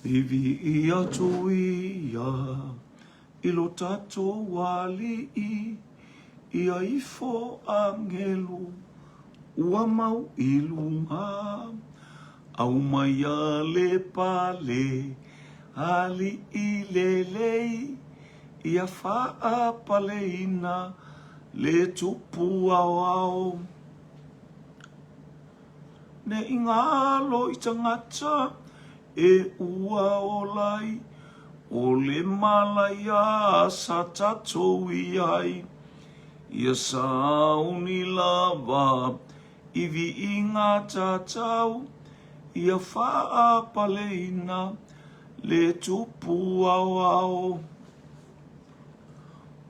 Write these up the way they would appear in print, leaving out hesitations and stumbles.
I viia atu ia i lo tatou Alii, ia ifo agelu ua mau i luga. Aumai a le pale alii lelei, ia faapaleina le tupu aoao. Ne i galo i tagata e ua ola ai, o le malaia sa tatou i ai, ia sauni lava i viiga tatau, ia faapaleina le tupu aoao.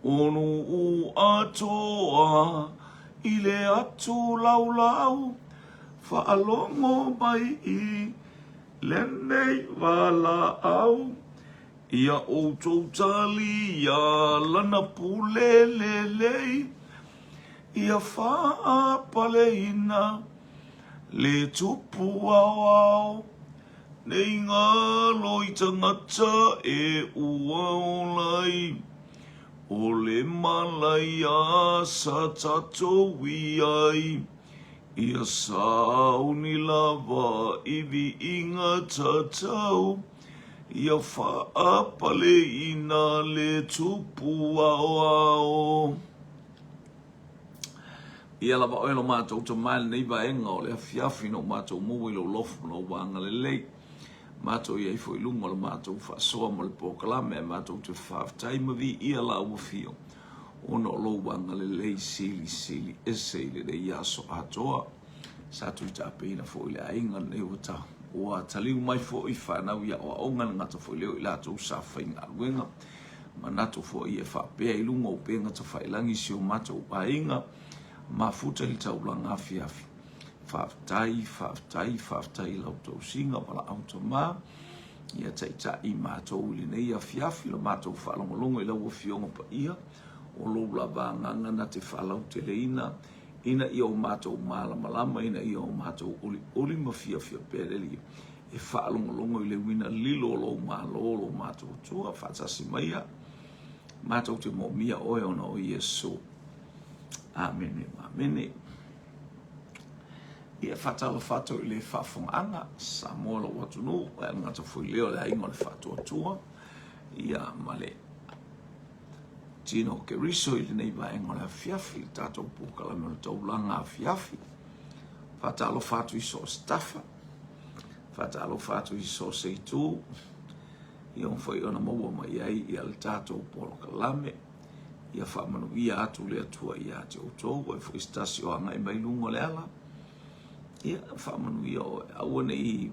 O nuu atoa i le atu laulau, faalogo mai i lenei valaau, ia outou talia lana pule lelei, ia faapaleina le tupu aoao. Ne i galo i tagata e ua ola ai, o le malaia sa tatou i ai, ia sauni lava i viiga tatau, ia faapaleina le tupu aoao. Ia lava oe lo matou tama i lenei vaega o le afiafi na o matou maua i lou alofa ma lou agalelei. Matou i ai foi i luga o le matou faasoa ma le polokalame ae matou te faafetai ma viia lau afio ona o lou agalelei silisili ese i lenei aso atoa. Sa tuitapeina foi le aiga lenei ua ta ua taliu mai foi fanau i aoaoga e le gata foi lea o i latou sa faigaluega. Manatu foi e faapea i luga o upega tafailagi si o matou aiga mafuta i le taulaga afiafi. Faafetai, faafetai, faafetai i lau tausiga valaau tama. Ia taitai matou i lenei afiafi la matou faalogologo i lau afioga paia o lou lava agaga na te faalauteleina ina ia o matou malamalama ina ia o matou olioli ma fiafia pea le Alii e faalogologo i le uiga lilo o lou Malo, o lou matuatua, faatasi maia, matou te moomia oe ona o Iesu. Amene ma amene. Ia faatalofa atu i le faafofogaaga Samoa lou atunuu, ae le gata foi lea o le aiga o le faatuatua, ia ma le Tino Keriso i lenei vaega o le afiafi, le tatou polokalame o le taulaga afiafi. Faatalofa atu i so o se tafa, Faatalofa atu i so o se itu, ia mafai ona maua mai ai ia le tatou polokalame. Ia faamanuia atu le Atua ia te outou, o oe foi se tasi o agai mai luga o le ala. Ia faamanuia oe, aua ne i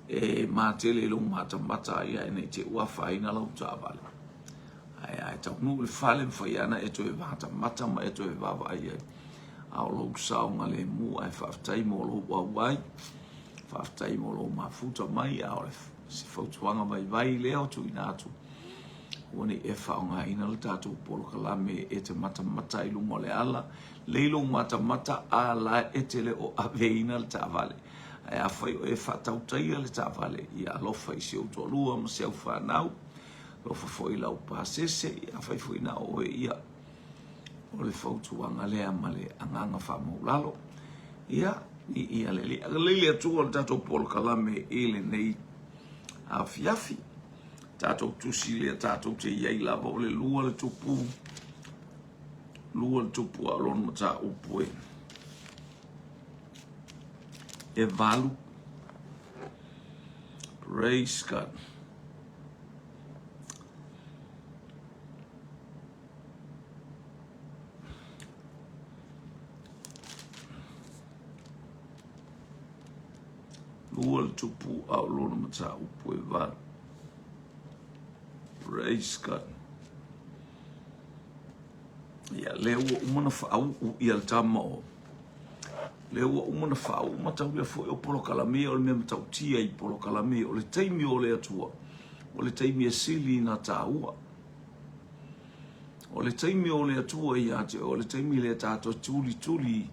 e matele i lou matamata ia ne i te i ua afaina lau taavale. Ae a e taunuu i le fale, mafai lava ona e toe matamata ma e toe vaavaai ai. A o lou saogalemu ae faafetai mo lou auai, faafetai mo lou mafuta mai, a o se fautuaga vaivai lea o tuuina atu, aua ne i e faaaogaina le tatou polokalame e te matamata i luga o le ala, lei lou matamata a la e te le o aveina le taavale. Ae afai o e faatautaia le taavale, ia alofa i si ou toalua ma si au fanau, alofa foi i lau pasese, ia afai foi na o oe ia, O le fautuaga lea ma le agaga faamaulalo. Ia, i ia le agalelei le Atua o le tatou polokalame i lenei afiafi. Tatou tusi lea tatou te i ai lava o le lua le tupu, lua le tupu a o lona mataupu e, e valu. Praise God. Lua le tupu a o lona mataupu e valu. Praise God. Ia, lea ua uma na faauu ia le tama o lea ua uma na faauu mataulia foi o polokalame o le mea matautia i polokalame o le taimi o le Atua o le taimi e sili na tāua. O le taimi o le Atua ia te oe, o le taimi lea tatou tulituli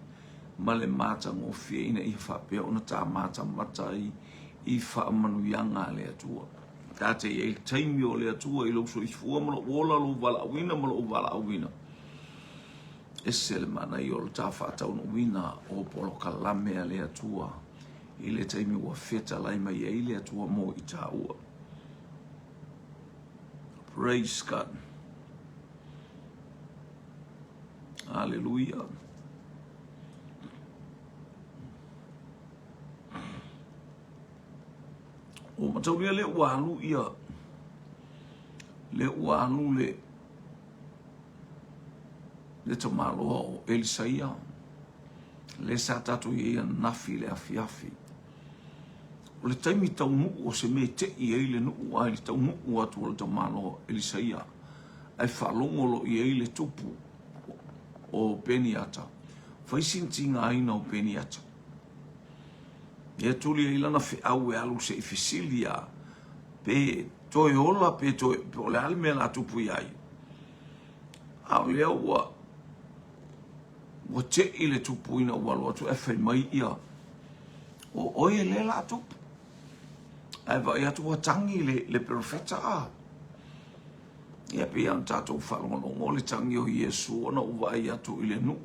ma le matagofie ina ia faapea ona ta matamata ai i faamanuiaga a le Atua. Ta te i ai le taimi o le Atua i lou soifua ma lou ola, lou valaauina ma lou valaauina. Ese le manaia o le ta faataunuuina o polokalame a le Atua i le taimi ua fetalai mai ai le Atua mo i tāua. Praise God. Hallelujah. Ua mataulia lea ua alu ia lea ua alu le le tamaloa o Elisaia lea sa tatou i ai ananafi i le afiafi. O le taimi taunuu o se mea e tei ai le nuu a i le taunuu atu o le tamaloa o Elisaia ae faalogo loa i ai le tupu o Peniata, fai sina tigaina o Peniata. Ia tuli ai lana feau e alu se i fesili ia pe toe ola pe toe pe o le a le mea la tupu iā ia. A o lea ua ua tei le tupu ina ua alu atu ae fai mai ia o oe lea la tupu. Ae vaai atu ua tagi le, le perofeta a. Ia pei ona tatou faalogologo le tagi o Iesu ona ua vaai atu i le nuu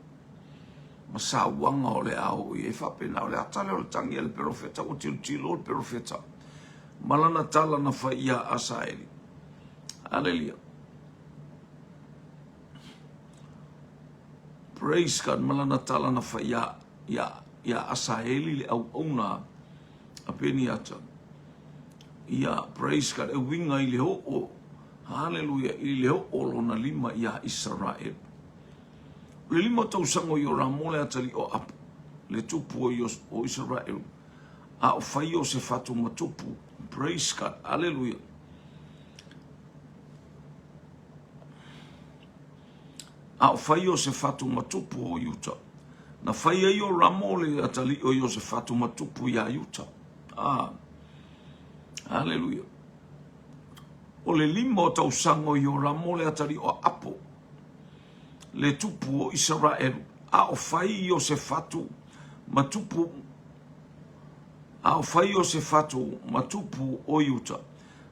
ma sauaga o le a oo i ai faapena. O le ata lea o le tagi a le perofeta ua tilotilo le perofeta ma lana tala na fai iā Asaeli. Aleluia. Praise God ma lana tala na fai iā, iā, iā Asaeli le auauna a Peniata. Ia, praise God, e uiga i le oo, haleluia, i le oo lona lima iā Isaraelu. O le lima tausaga o Ioramo le atalii o Apo, le tupu o, Ios, o Isaraelu, a o fai Iosefatu ma tupu. Praise God, haleluia. A o fai Iosefatu ma tupu o Iuta. Na fai ai Ioramo le atalii o Iosefatu ma tupu iā Iuta. Ah, haleluia. O le lima o tausaga o Ioramo le atalii o Apo, le tupu o Isaraelu, a o fai Iosefatu ma tupu a o fai Iosefatu ma tupu o Iuta.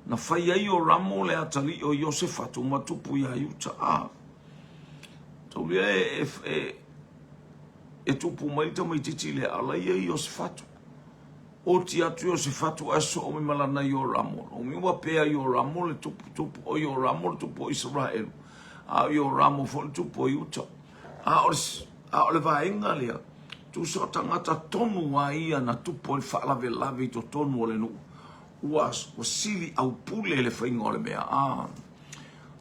Na fai ai Ioramo le atalii o Iosefatu ma tupu iā Iuta. A, taulia e, e, e, e tupu mai le tamaitiiti lea, a la ia Iosefatu. Oti atu Iosefatu ae soo mai ma lana Ioramo. Umi ua pea Ioramo le tupu tupu o Ioramo le tupu o Isaraelu. A o Ioramo foi le tupu o Iuta. A o le, a o le vaega lea, tusa o tagata tonu a ia na tupu ai le faalavelave i totonu o le nuu. Ua, ua sili aupule le faiga o le mea. A,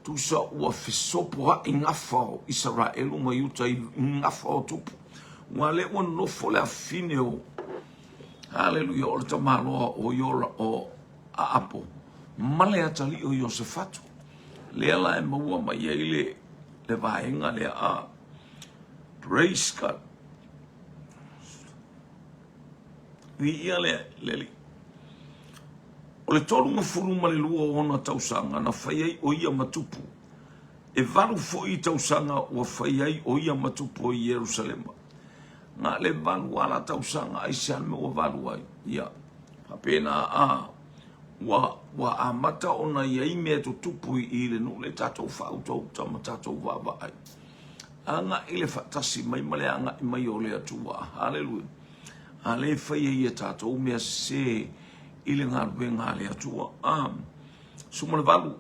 tusa ua fesopoai gafa o Isaraelu ma Iuta i gafa o tupu. Ua lea ua nofo le afine o Haleluia, o le tamaloa o Iora o Aapo ma le atalii o Iosefatu. Lea la e maua mai ai le, le vaega lea a Praise God. Viia le, le Alii. O le 32 o ona tausaga na fai ai o ia ma tupu. E valu foi tausaga ua fai ai o ia ma tupu o Ierusalema. Na le valu ala tausaga ai se mea ua valu ai. Ia, faapena a ua, ua amata ona i ai mea tutupu i le nuu le tatou faautauta ma tatou vaavaai. Agai le faatasi mai ma le agai mai o le Atua. Haleluia. A le fai ai e tatou mea sese i le galuega a le Atua. A, 18.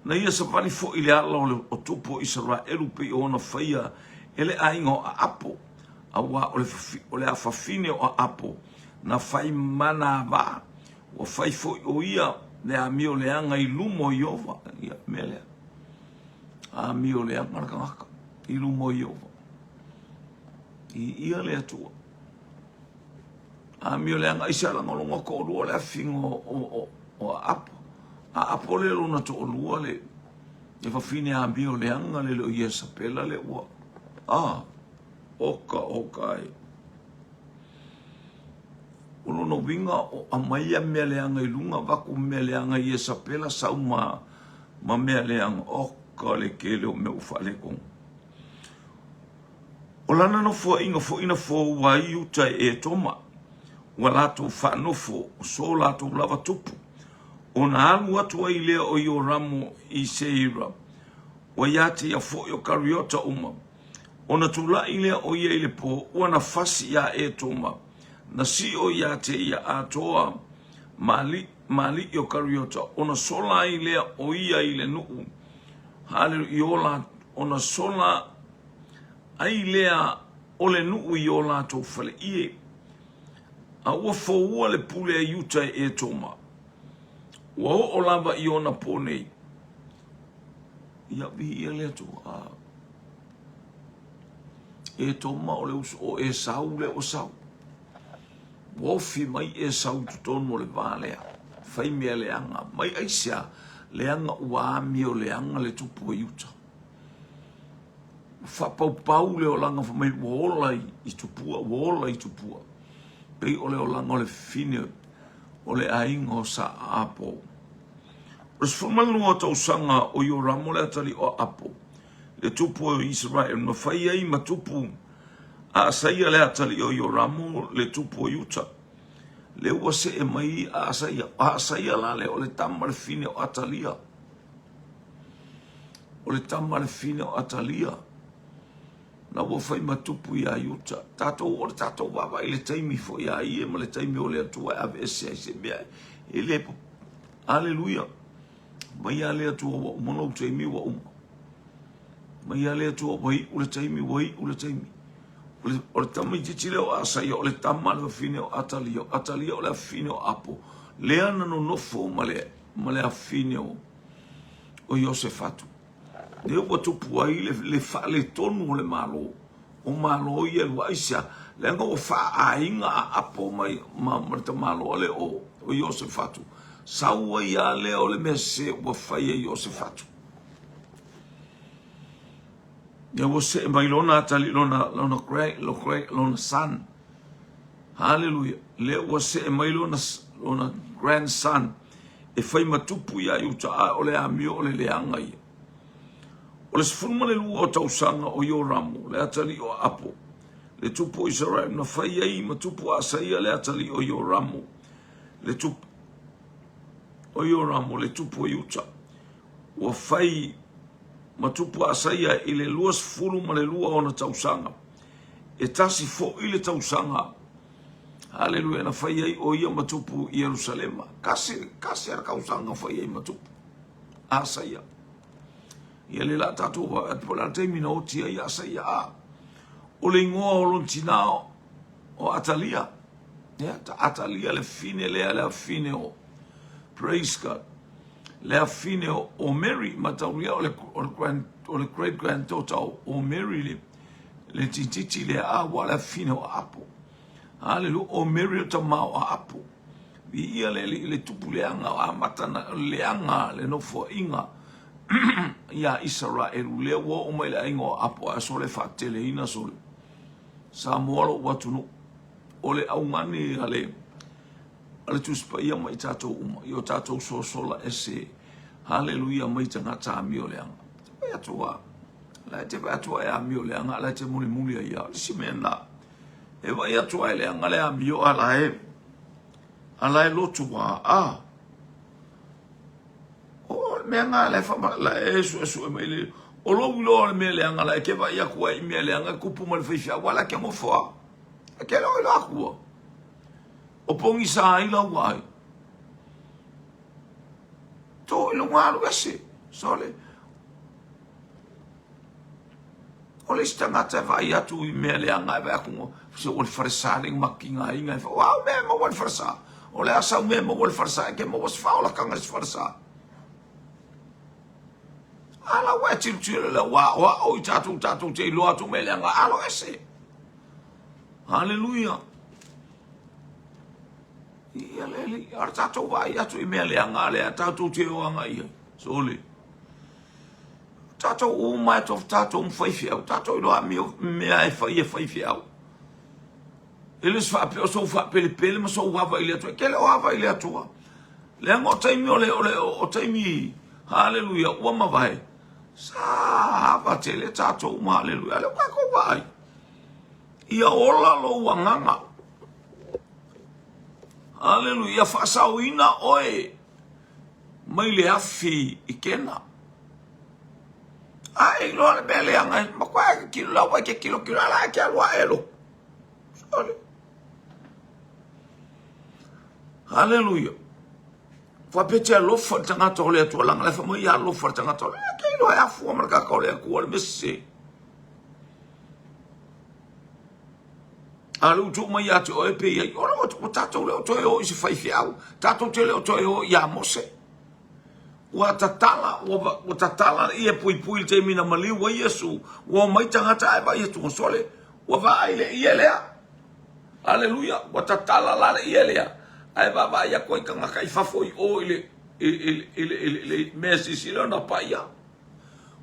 Na ia savali foi i le ala o le o tupu o Isaraelu pei o ona faia e le aiga o Aapo, auā o le, o le afafine o Aapo na fai mana vaa, ua fai foi o ia le amio leaga i luma o Ieova. Ia, mea lea. Amio leaga le tagata i luma o Ieova. I ia le Atua. Amio leaga i se alagologa toalua o le afiga o, o, o, o Aapo. Aapo le lona toalua le, le fafine amio leaga le le o Iesapela le ua. Ah, oka oka e. O lona uiga o aumai ia mea leaga i luga, avatu mea leaga i Iesapela sau ma, ma mea leaga. Oka le tele o mea ua faaletonu. O lana nofoaiga foi na foua ai Iuta e Etoma. Ua latou faanofo so latou lava tupu. Ona alu atu ai lea o Ioramo i Seira, ua ia te ia foi o Kariota uma. Ona tulai lea o ia i le po, ua na fasi iā Etoma, na sio ia te ia atoa ma ma alii o Kariota, ona sola ai lea o ia i le nuu, haleluia, i o la, ona sola ai lea o le nuu i o latou faleie. A ua foua le pule a Iuta e Etoma, ua oo lava i ona po nei. Ia, viia le Atua. Ah. Etoma o le uso o Esau lea ua sau. Ua ofi mai Esau i totonu o le va lea. Fai mea leaga. Mai aisea, leaga ua amio leaga le tupu o Iuta. Faapaupau le olaga fai mai ua ola i tupua, ua ola i tupua. Pei o le olaga o le fine o le aiga o Sa Apo. O le 12 tausaga o Ioramo le atalii o Apo, le tupu o Isaraelu, na fai ai ma tupu a Asaia le atalii o Ioramo le tupu o Iuta. Lea ua see mai a Asaia. A Asaia la lea o le tama le fine o Atalia. O le tama le fine o Atalia. Na ua fai ma tupu iā Iuta. Tatou, o le tatou vaavaai i le taimi foi a ia ma le taimi o le Atua e aveese ai se mea e le Aleluia. Mai a le Atua ua uma lou taimi ua uma. Mai a le Atua ua iu le taimi ua iu le taimi. O le tamaitiiti lea o Asaia, o le tama a le fafine o Atalia, o Atalia o le afafine o Apo, lea na nonofo ma le, ma le afafine o, o Iosefatu. Lea ua tupu ai le, le faaletonu o le Malo, o Malo ia e lua. Aisea? Leaga ua faaaiga a Apo mai, ma, ma le tamaloa lea o, o Iosefatu. Sau ai lava lea o le mea sese ua fai e Iosefatu. Lea ua see mai lona atalii, lona, lona, great, lona, lona son. Haleluia. Lea ua see mai lona, lona grandson e fai ma tupu iā Iuta, a o le amio o le leaga ia. O le 12 o tausaga o Ioramo, le atalii o Apo, le tupu o Isaraelu, na fai ai ma tupu a Asaia le atalii o Ioramo, le tupu o Ioramo, le tupu o Iuta. Ua fai ma tupu a Asaia i le 22 ona tausaga. E tasi foi le tausaga, haleluia, na fai ai o ia ma tupu i Ierusalema. Kasi, kasi a le kausaga fai ai ma tupu. Asaia. Ia le la tatou vaai atu po o le a le taimi na oti ai Asaia. A, o le igoa o lona tina o Atalia. Ia, ta Atalia le fine lea, le afine o, praise God, le afine o, o Mary, mataulia o le, o le, grand, o le great granddaughter o, o Mary le, le tititi lea, a ua le afine o Apo. Haleluia, o Mary o tama o Apo. Viia le Alii le tupu leaga o amata na leaga le nofoaiga ia Isaraelu lea ua oo mai le aiga o Apo ae sole faateleina sole Samoa lou atunuu o le augani a le a le Tusi Paia ma i tatou uma i o tatou sosola ese haleluia mai tagata amio leaga te pai atu a la e te pai atu e amio leaga la e te mulimuli ai a isi mea na E vaai atu ai leaga le amio a la e a la e lotu a a o le mea nga la e fa la e suesue mai le o lou iloa o le mea leaga la e ke vaai atu ai i mea leaga e kupu mai le faifeau a la ke nofo a e ke lo iloa aku a o pogisa ai lau vaai to i luga alu ese sole O le isi tagata e vaai atu i mea leaga e vaai atu se o le falesa le makiga aiga e o au mea e maua le falesa. O le a sau mea e maua le falesa e ke maua se faaolataga i se falesa. A la ua e tilotilo lea ua aoao i tatou tatou te iloa atu mea leaga alo ese. Haleluia. Ia le alii, a o le tatou vaai atu i mea leaga lea tatou te o agai i ai. Sole. Tatou uma e tofu tatou ma faifeau, tatou iloa amio mea e fai e faifeau. E le o se faapea o sou faapelepele ma sou ava i le Atua. E ke le o ava i le Atua. Leaga o taimi o le, o le, o taimi, haleluia, ua mavae, sa ava tele tatou uma, haleluia. A lea ua tatou vaai, ia ola lou agaga. Aleluia, ia faasaoina oe mai le afi i kena. A e iloa le mea leaga e matua e kilo lau ai ke kilo kilo ala e ke alu ae lo. Sole. Hallelujah. Faapea te alofa le tagata o le Atua langa le fa mai ia alofa le tagata o le ke iloa e afua ma le tagata o le Atua le mese. A le utu mai ia te oe pe ia i ola o tatou le o toe o i se faifeau, tatou te le o toe o ia Mose. Ua tatala, ua, ua tatala le ie puipui i le taimi na maliu ai Iesu, ua omai tagata ae vaai atu, sole, ua vaai le ie lea. Aleluia, ua tatala la le ie lea, ae vaavaai atu ai tagata i fafo i o i le, i, i, i, i, i, i le mea sisili ona paia.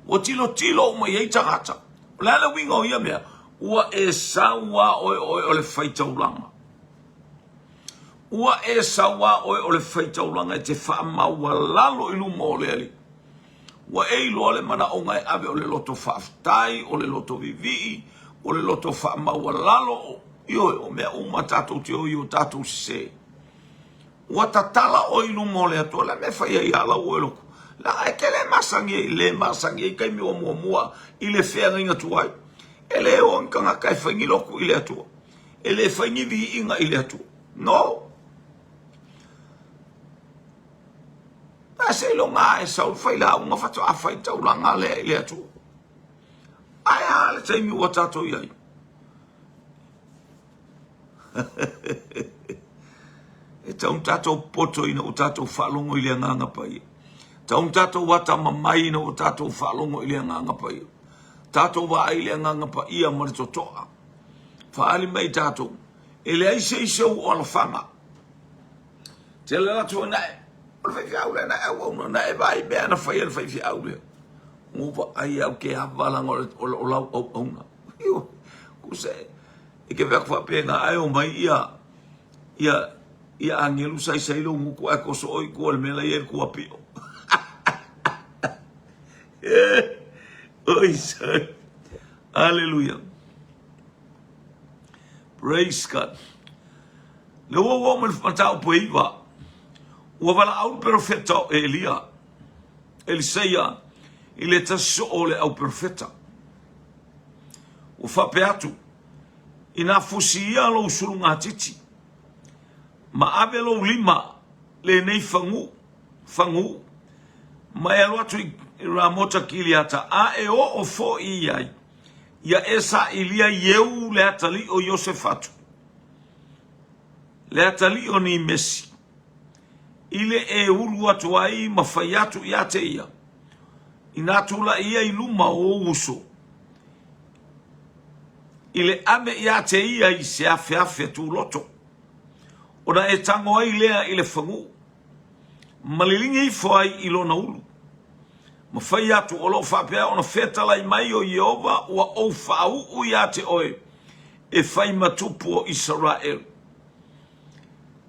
Ua tilotilo uma i ai tagata. O le a le uiga o ia mea? Ua e sau lava oe oe o le faitaulaga. Ua e sau lava oe o le faitaulaga e te faamaualalo i luma o le Alii. Ua e iloa le manaoga e ave o le loto faafetai, o le loto vivii, o le loto faamaualalo, ioe, o mea uma tatou te o i o tatou sese. Ua tatala oe i luma o le Atua, le mea e fai ai ia lau oe loto. La e te le masani ai, le masani ai taimi o muamua i le feagaiga tuai. E le o ni tagata e fai ni lotu i le Atua. E le fai ni viiga i le Atua. No. A seiloga e sau le failauga faatoa fai taulaga lea i le Atua. Ae a le taimi ua tatou i ai? E tau tatou poto ina ua tatou faalogo i le Agaga Paia. Tau tatou atamamai ina ua tatou faalogo i le Agaga Paia. Tatou vaai i le Agaga Paia ma le totoa. Faaali mai tatou, e leai se isi ou alofaga. Tele la atu na e, o le faifeau lea na e auauna, na e vaai mea na faia le faifeau lea. Ua vaai au ke ava langa o lau auauna. Io, kuse, e ke wea faapena, ai o mai ia, ia, ia angelu saisai lou gutu ae koso oi kua le mea la i ai le kuapio. Oi, sorry. Hallelujah. Praise God. Le ua ua mai le mataupu e iva. Ua valaau le perofeta o Elia, Eliseia, i le tasi soo o le au perofeta. Ua faapea atu, Inā fusi ia lou sulugatiti, ma ave lou lima lenei fagū, fagū, ma e alu atu i Ramota Kiliata, a e oo foʻi i ai, ia e sailia Ieu le atalii o Iosefatu, le atalii o Nimesi, i le e ulu atu ai ma fai atu ia te ia, inā tulai ia i luma o ou uso, i le ave ia te ia i se afeafe tūloto, ona e tango ai lea i le fagū, ma liligi ifo ai i lona ulu, ma fai atu o lo o faapea ona fetalai mai o Ieova ua ou faauu ia te oe e fai ma tupu o Isaraelu.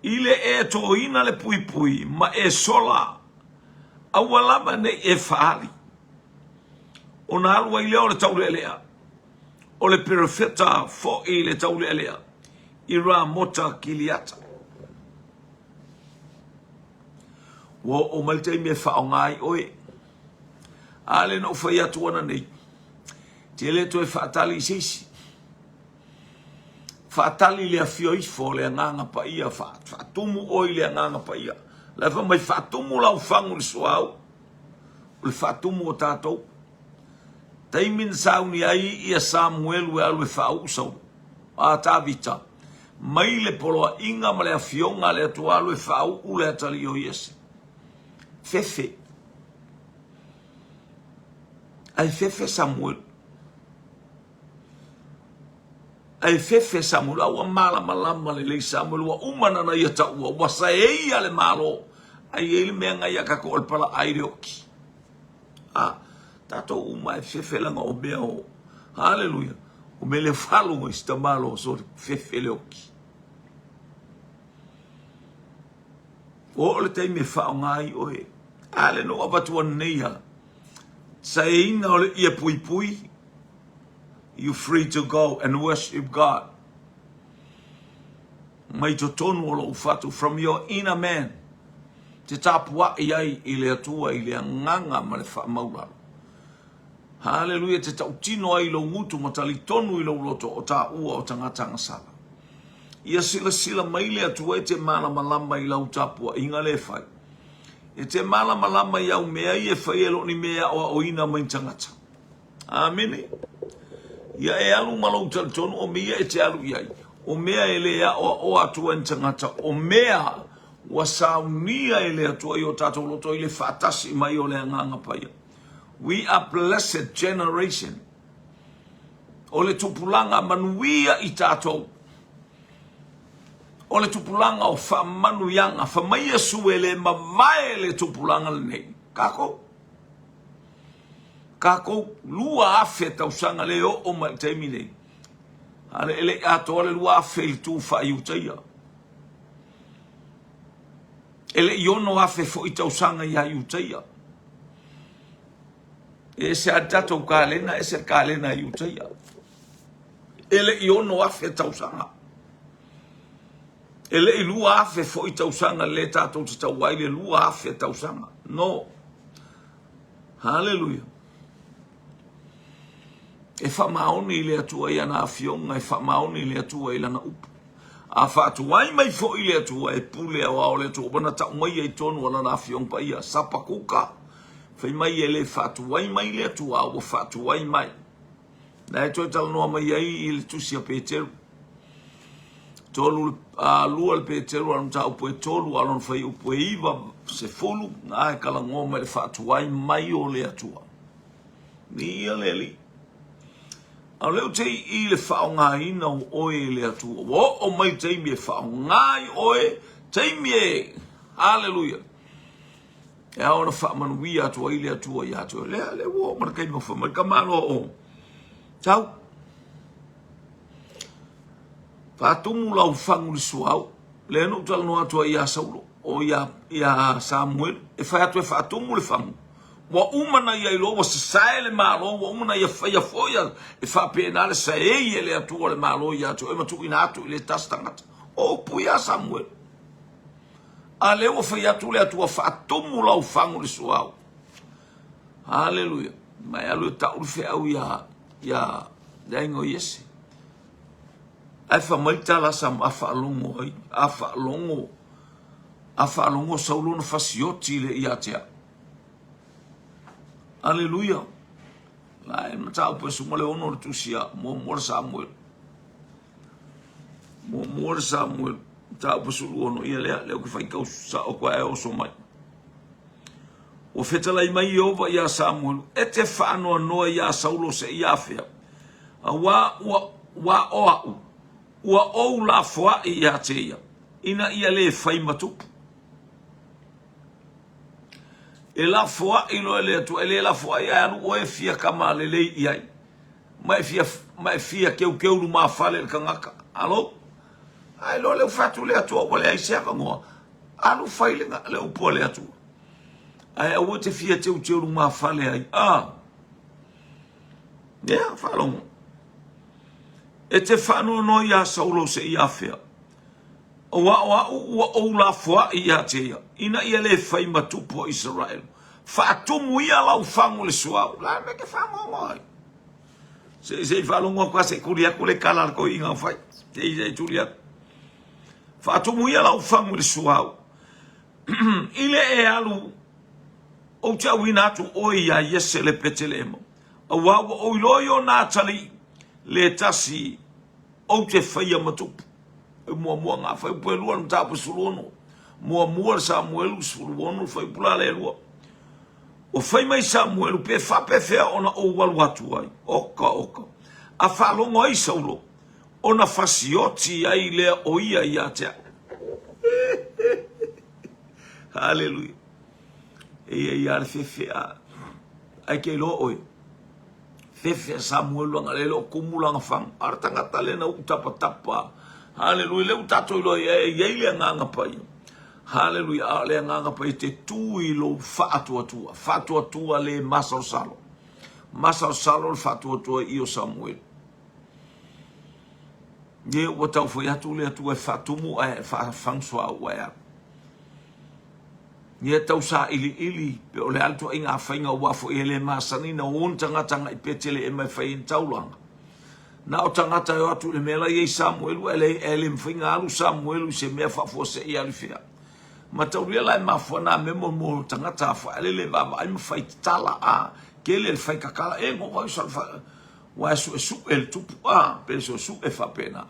I le e tōina le puipui ma e sola, aua lava nei e faali. Ona alu ai lea o le taulealea, o le perofeta foi le taulealea i Ramota Kiliata. Ua oo mai le taimi e faaaoga ai oe. A lea na ou fai atu ananei, te le toe faatali i se isi. Faatali le afio ifo o le Agaga Paia, faatumu oe i le Agaga Paia. La e fai mai, faatumu lau fagu i le suauu. O le faatumu o tatou. Taimi na sauni ai ia Samuelu e alu e faauu Saulo, a Tavita, mai le poloaiga ma le afioga a le Atua alu e faauu le atalii o Iese. Fefe. Ae fefe Samuelu. Ae fefe Samuelu, a ua malamalama lelei Samuelu, ua uma nana ia taua, ua saeia le Malo. Ae i ai le mea na ia tatou o le palaai le oki. A, tatou uma e fefe laga o mea o, haleluia, o mea le falo i si tamalo so fefe le oki. Ua oo le taimi e faaaoga ai oe. A le no avatu anei a. Saeina o le ie puipui. You free to go and worship God. Mai totonu o lou fatu, from your inner man, te tapuaʻi ai i le Atua i le agaga ma le faamaulalo. Haleluia, te tautino ai i lou gutu ma talitonu i lou loto o taua o tagata agasala. Ia silasila mai le Atua e te malamalama i lau tapuaiga le fai. E te malamalama i au mea ia e fai e lo ni mea e aoaoina mai tagata. Amene. Ia e alu ma lou talitonu o mea ia e te alu i ai. O mea e le aoaoa atu ai ni tagata, o mea ua saunia e le Atua i o tatou loto i le faatasi mai o le Agaga Paia. We are blessed generation. O le tupulaga manuia i tatou. O le tupulaga o faamanuiaga. Fa mai Iesu e le mavae le tupulaga lenei. Kakou. Kakou 2000 tausaga le oo mai le taimi nei. Ale e le i atoa le 2000 i le tu faa-Iutaia. E le i 6000 foi tausaga ia Iutaia. E ese a tatou kalena, ese le kalena a Iutaia. E le i 6000 tausaga. E le i 2000 foi tausaga le tatou te tau ai le 2000 tausaga. No. Haleluia. E faamaoni i le Atua i ana afioga, e faamaoni i le Atua i lana upu. A faatuai mai foi le Atua e pule aoao le Atua, ua na tau mai ai tonu o lana afioga paia, Sapakuka, fai mai e le faatuai mai le Atua, a ua faatuai mai. Na e toe talanoa mai ai i le tusi a Peteru. Tolu, a, lua le Peteru, a lona mataupu e tolu, a lona fuaiupu e iva, sefulu, na e talanoa mai le faatuai mai o le Atua. Viia le Alii. A o lea ou te i i le faaaogaina o oe e le Atua. Ua oo mai le taimi e faaaoga ai oe, taimi e, haleluia, e ao ona faamanuia atu ai le Atua ia te oe. Lea, lea ua oo mai le taimi o fai mai le tamaloa o tau. Faatumu lau fagu i le suauu. Lea na ou talanoa atu ai ia Saulo, o ia, ia Samuelu, e fai atu e faatumu le fagu. Ua uma na ia iloa ua sasae le Malo, ua uma na ia faia foi e faapena le saei e le Atua le Malo ia te oe ma tuuina atu i le tasi tagata. O upu ia Samuelu. A lea ua fai atu le Atua faatumu lau fagu i le suauu. Haleluia. Ma e alu e tau le feau ia, ia, le aiga o Iese. Ae fai mai tala sa a faalogo ai, a faalogo, a faalogo Saulo na fasioti le ia te au. Aleluia. La e mataupu e suma le ono le tusi a muamua le Samuel. Muamua le Samuel. Mataupu e sulu ono ia lea, lea ke whaikau sa o koe oso mai. Ua fetalai mai Ieova iā Samuelu, E te faanoanoa iā Saulo seia afea, auā ua ua o aʻu, ua ou lafoaʻi iā te ia, ina ia lē fai ma tupu. E lafoaʻi loa e le Atua, e lē lafoaʻi ae alu ʻoe e fia kama lelei i ai, ma e fia, ma e fia keukeu lumafale i le tagata. Alo? Ae loa lea ua fai atu le Atua ua leai se avanoa, alu fai le, le upu a le Atua. Ae aua te fia teuteu lumafale ai. Ah! Ia, faalogo. E te faanoanoa iā Saulo seia afea. Aua o aʻu ua ou lafoaʻi iā te ia, ina ia lē fai ma tupu o Isaraelu. Faatumu ia lau fagu i le suauu. La mea ke faanoanoa ai. Se i se i faalogo atu a se i tuli atu le tala a le toeaina o fai. Se i se i tuli atu. Faatumu ia lau fagu i le suauu. I le e alu, ou te auina atu oe iā Iese le Petelehema, auā ua ou iloa i ona atalii, le tasi ou te faia ma tupu. E muamua ngā fuaiupu e lua le mataupu e 16. Muamua le Samuelu 16 le fuaiupu la le lua. Ua fai mai Samuelu pe faapefea ona ou alu atu ai. Oka oka. A faalogo ai Saulo, ona fasioti ai lea o ia ia te au. Haleluia. E ia ia le fefea. Ai ke iloa oe. Fefea Samuelu anga le lo kumu langa fagu. A o le tagata lea na uu tapatapa. Haleluia. Lea ua tatou iloa e i ai le Agaga Paia. Haleluia. A o le Agaga Paia te tu i lou faatuatua. Faatuatua le masalosalo. Masalosalo le faatuatua i o Samuelu. Ia ua tau fai atu le Atua e faatumu ae faafagusoauu ae alu. Ia tau sailiili pe o le a le tuaiga faiga aua foi e le masani na o ni tagata agai Peteleema e fai ai ni taulaga. Na o tagata e o atu i le mea la i ai Samuelu ae le, e le mafai ona alu Samuelu i se mea faafuasei e alu i fea. Mataulia la e mafua nā mea mo mo tagata a fai le vaavaai ma fai tatala a tele le fai tatala e ngo vai sa fa wa e suesu'e le tupu a pe suesu'e faapena.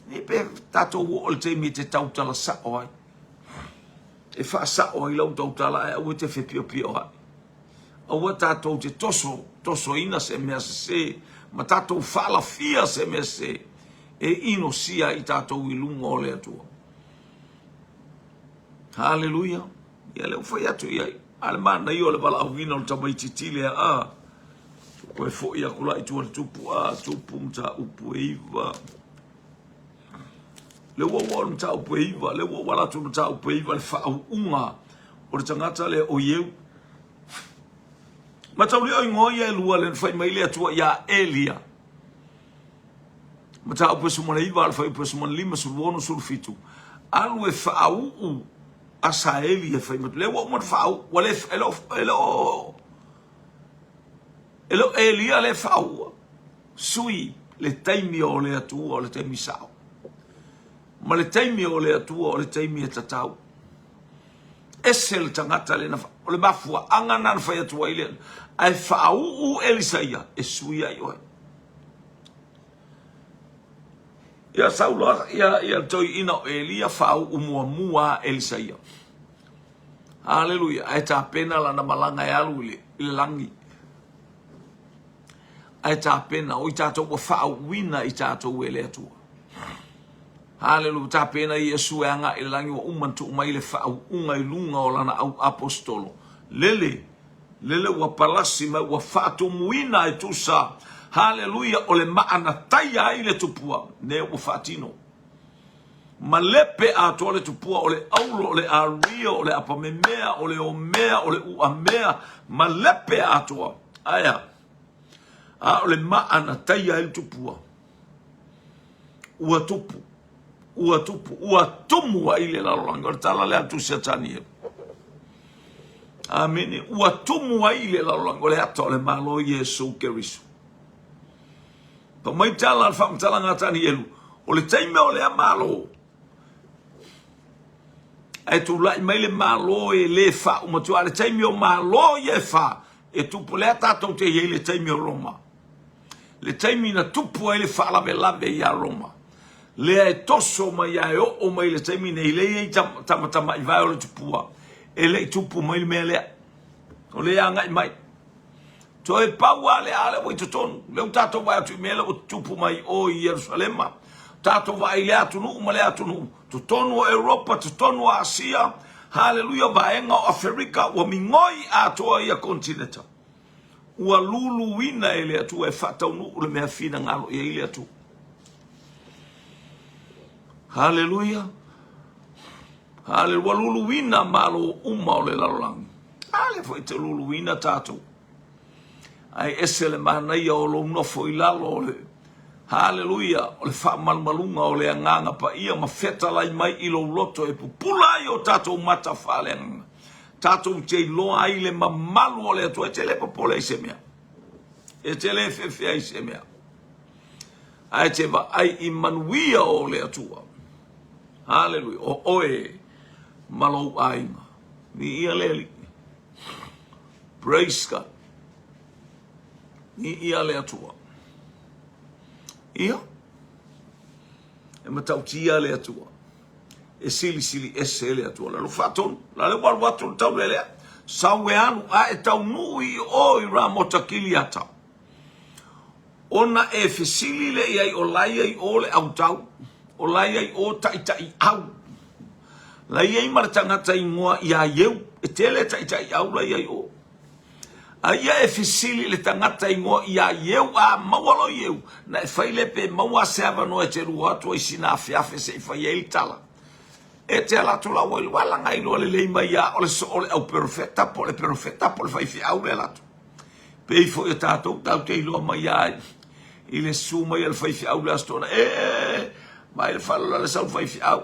Ni pe tatou oo i le taimi e te tautala sa'o ai. E faasa'o ai lau tautala ae aua e te fepiopio ai. Aua tatou te toso, tosoina se mea sesē ma tatou faalafia se mea sesē e inosia ai tatou i luga o le Atua. Haleluia. Ia lea ua fai atu i ai. A le manaia o le valaauina o le tamaitiiti lea, a. Toe foi atu la i tua le tupu, a, tupu mataupu e 9. Lea ua oo le mataupu e 9, lea ua ou ala atu le mataupu e 9, le faauuga o le tagata lea o Ieu. Mataulia o igoa ia e lua lea na fai mai le Atua ia Elia. Mataupu e 19 a le fuaiupu e 15, 16, 17. Alu e faauu Asaeli e fai mai. Lea ua uma ona faauu. Ua le, e le o, e le o, e le o Elia lea e faauu. Sui le taimi o le Atua o le taimi sao. Ma le taimi o le Atua o le taimi e tatau. Ese le tagata lea na, o le mafuaaga na na fai atu ai lea. Ae faauu Elisaia e sui ai oe. Ia Saulo, ia, ia le toeaina o Elia faauu muamua Elisaia. Haleluia. Ae tapena lana malaga e alu i le, i le lagi. Ae tapena, o i tatou ua faauuina i tatou e le Atua. Haleluia. Tapena Iesu e agai i le lagi ua uma ona tuu mai le faauuga i luga o lana au aposetolo. Lele, lele ua palasi mai ua faatumuina e tusa. Haleluia. O le maa na taia ai le tupua, lea ua faatino. Malepe atoa le tupua, o le aulo, o le aria, o le apamemea, o le omea, o le uamea, malepe atoa. Aea, a o le maa na taia ai le tupua, ua tupu, ua tupu, ua tumu ai le lalolagi. O le tala lea a le Tusi a Tanielu. Amene. Ua tumu ai le lalolagi. O le ata o le Malo Iesu Keriso. Fai mai tala a le faamatalaga a Tanielu, o le taimi o lea Malo, ae tulai mai le Malo e le faauma atu, a le taimi o Malo ia e fa, e tupu lea tatou te i ai le taimi o Roma. Le taimi na tupu ai le faalavelave ia Roma. Lea e toso mai a e oo mai le taimi nei, lea e i ai tamatamaivae o le tupua, e le i tupu mai le mea lea. O lea e agai mai. Toe pau lava lea, a lea ua i totonu. Lea ua tatou vaai atu i mea lea ua tutupu mai o i Ierusalema. Tatou vaai i lea atunuu ma lea atunuu. Totonu o Europa, totonu o Asia, haleluia, vaega o Aferika, ua migoi atoa ia konetineta. Ua luluina e le Atua e faataunuu le mea finagalo i ai le Atua. Haleluia. Haleluia. Ua luluina malo uma o le lalolagi. A lea foi te luluina tatou. Ae ese le manaia o lou nofo i lalo o le Haleluia, o le faamalumaluga o le Agaga Paia ma fetalai mai i lou loto e pupula ai o tatou mata faaleagaga. Tatou te iloa ai le mamalu o le Atua. E te le popole i se mea. E te le fefe ai i se mea. Ae te vaai i manuia o le Atua. Haleluia. O oe ma lou aiga. Viia le Alii. Praise God. Viia le Atua. Ia, e matautia le Atua. E silisili ese le Atua. Le faatonu, la le ua alu atu le taule lea. Sau e alu a e taunuu i o i Ramota Kiliata. Ona e fesili lea i ai o la e i ai o le autau, o la e i ai o taitaiau. La e i ai ma le tagata igoa ia Ieu, e tele taitaiau la e i ai o. A ia e fesili i le tagata igoa ia Ieu, a maua loa Ieu, na e fai lea pe maua se avanoa e te lua atu ai sina afeafe se i fai ai le tala. E te ala atu la ua iloa laga iloa lelei mai ia o le soo o le au perofeta po o le perofeta po o le faifeau le ala atu. Pei foi o tatou tatou te iloa mai lava i le susu mai a le faifeau i le Aso Toonai, e! Vaai le fale o la le sau le faifeau.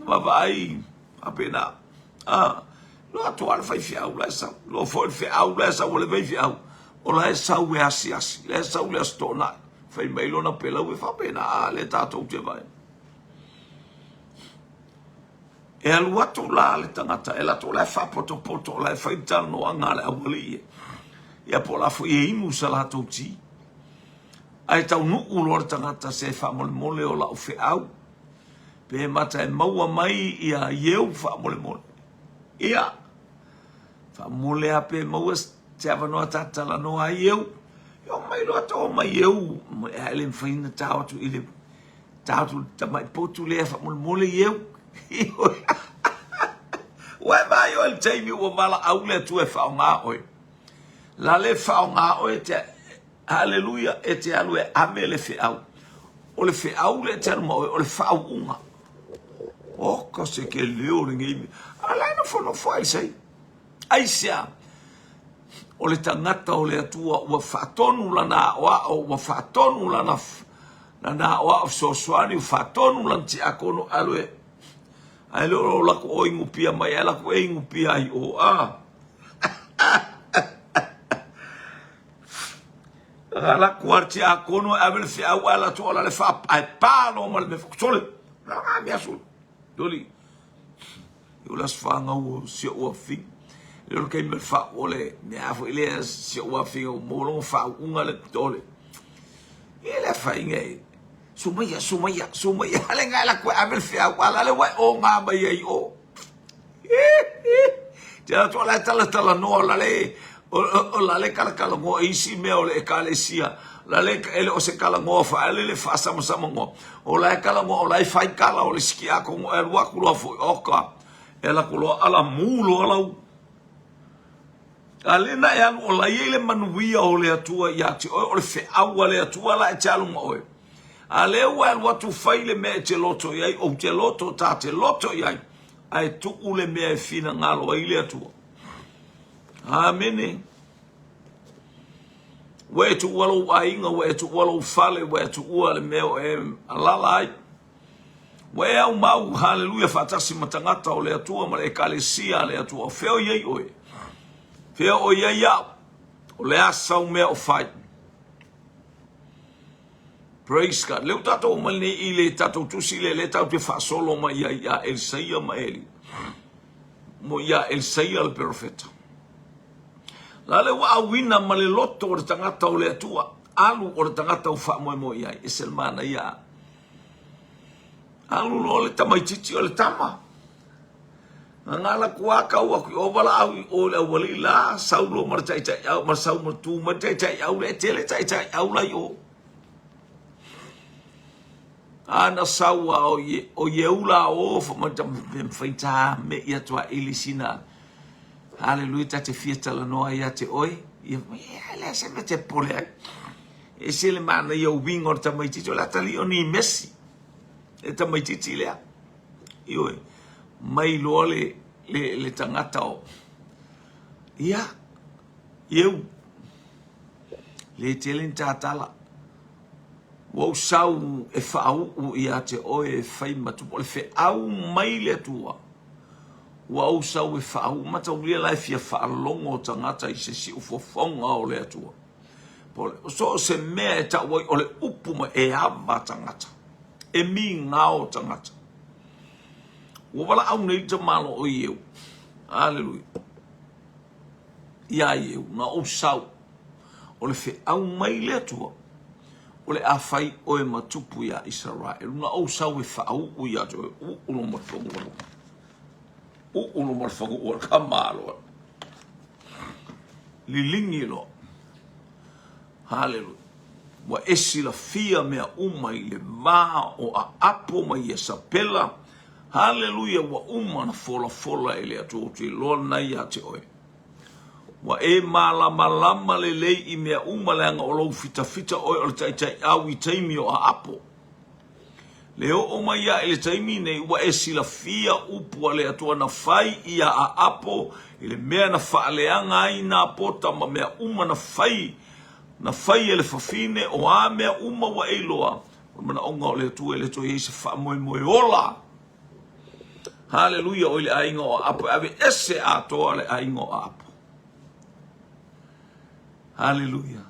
Vaavaai faapena. Ah, iloa atu lava le faifeau la e sau. Iloa foi le feau la e sau a le faifeau. O la e sau e asiasi, la e sau le Aso Toonai. Fai mai lona pelau e faapena, a lea tatou te vaai. E alu atu la le tagata, e alu atu o la e faapotopoto, o la e fai le talanoaga a le aualii e. Ia po o la foi e inu sa latou ti. Ae taunuu loa le tagata se faamolemole o lau feau, pe mata e maua mai ia ieu faamolemole. Ia, faamomole a pe maua se avanoa ta talanoa ai ieu. Ia omai loa ta omai ieu, ae le mafai ona tao atu i le tao atu i le tamai potu lea faamolemole ieu. Ua e vaai oe i le taimi ua valaau le Atua e faaaoga oe. La le faaaoga oe te Haleluia, e te alu e ave le feau. O le feau lea e te alu ma oe, o le faauuga. Oka se ke leo lenei mea. A la e nofonofo ai sei. Aisea? O le tagata o le Atua ua faatonu lana aoao, ua faatonu lana lana aoao fesoasoani, ua faatonu lana tiakono alu e ae le o lako o ingupia mai, ae lako e ingupia ai o a. Lako a le tiakono e ave le feau ae latou ala le faa ae pa loa ma le mea sole la mea sole doli o le aso fanau o si ou afafine le o le taimi o le faa o le mea foi lea si ou afafine o maua lona faauuga le tole e le afaina e sumaia sumaia sumaia ale ngai la koe ave le feau ala le wai o ngā mai ai o Te atu la e talatalanoa la le o la le kalakalanoa i isi mea o le ekalesia la le e le o se kalanoa faale le faasamasamagoa o la e kalanoa o la e fai kala o le sikiakono e alu atu loa foi oka e ala atu loa ala mu loa lau a le na e alu o la i ai le manuia o le Atua ia te oe o le feau a le Atua la e te alu ma oe a lea ua alu atu fai le mea e te loto i ai ou te loto ta te loto i ai ae tuu le mea e finagalo ai le Atua. Amene. Ua e tuua lou aiga, ua e tuua lou fale, ua e tuua le mea o e alala ai. Ua e aumau, haleluia, faatasi ma tagata o le Atua ma le ekalesia a le Atua. O fea o i ai oe? Fea o i ai au? O le a sau mea o fai? Praise God. Lea ua tatou omai nei i le tatou tusi lea, lea tatou te faasolo mai ai ia Elisaia ma Eli. Mo ia Elisaia le perofeta. La le ua auina ma le loto o le tagata o le Atua, alu o le tagata ua faamoemoe i ai. E se le manaia. Alu loa le tamaitiiti o le tama. Gagana kua kau aku i o valaau i o le aualii la, sau loa ma le taitaiau, ma sau ma tu mai le taitaiau lea, e tele taitaiau la i o. A na sau a o, ye, o Ieu la o, fa mai ta mawhai tā me ia tua ili sina. Haleluia, ta te fia talanoa ia te oe. Ia, ia, le se me te pole ai. E se le mana ia uwinga o le tamaitiiti, o le atali o ni mesi. E tamaitiiti lea. Ioe, mai loa le, le, le tagata o, ia, ieu, le tele ni tātala, ua ou sau e faauu ia te oe e fai ma tupu, o le feau mai le Atua, ua ou sau e faauu, mataulia la e fia faalogo tagata i se siufofoga o le Atua. Po o so o se mea e tau ai o le upu mai e ava tagata. E migao tagata. Ua valaau nei le tamaloa o Ieu. Aleluia. Iā Ieu, na ou sau. O le feau mai le Atua, o le a fai oe ma tupu iā Isaraelu. Na ou sau e faauu ia te oe, uu lo ma le fanua. Uu lo ma le fanua, le tamaloa. Liligi loa. Haleluia. Ua e silafia mea uma i le va o Aapo ma Iesapela. Haleluia, ua uma ona folafola e le Atua, ou te iloa lena ia te oe. Ua e malamalama lelei i mea uma leaga o lou fitafita oe o le taitaiau i taimi o Aapo. Le oo mai a i le taimi nei ua e silafia upu a le Atua na fai ia Aapo i le mea na faaleaga ai Napota ma mea uma na fai na fai e le fafine o a mea uma ua e iloa. O le manaoga o le Atua e le toe i ai se faamoemoe ola. Haleluia, o i le aiga o Aapo e ave ese atoa le aiga o Aapo. Haleluia.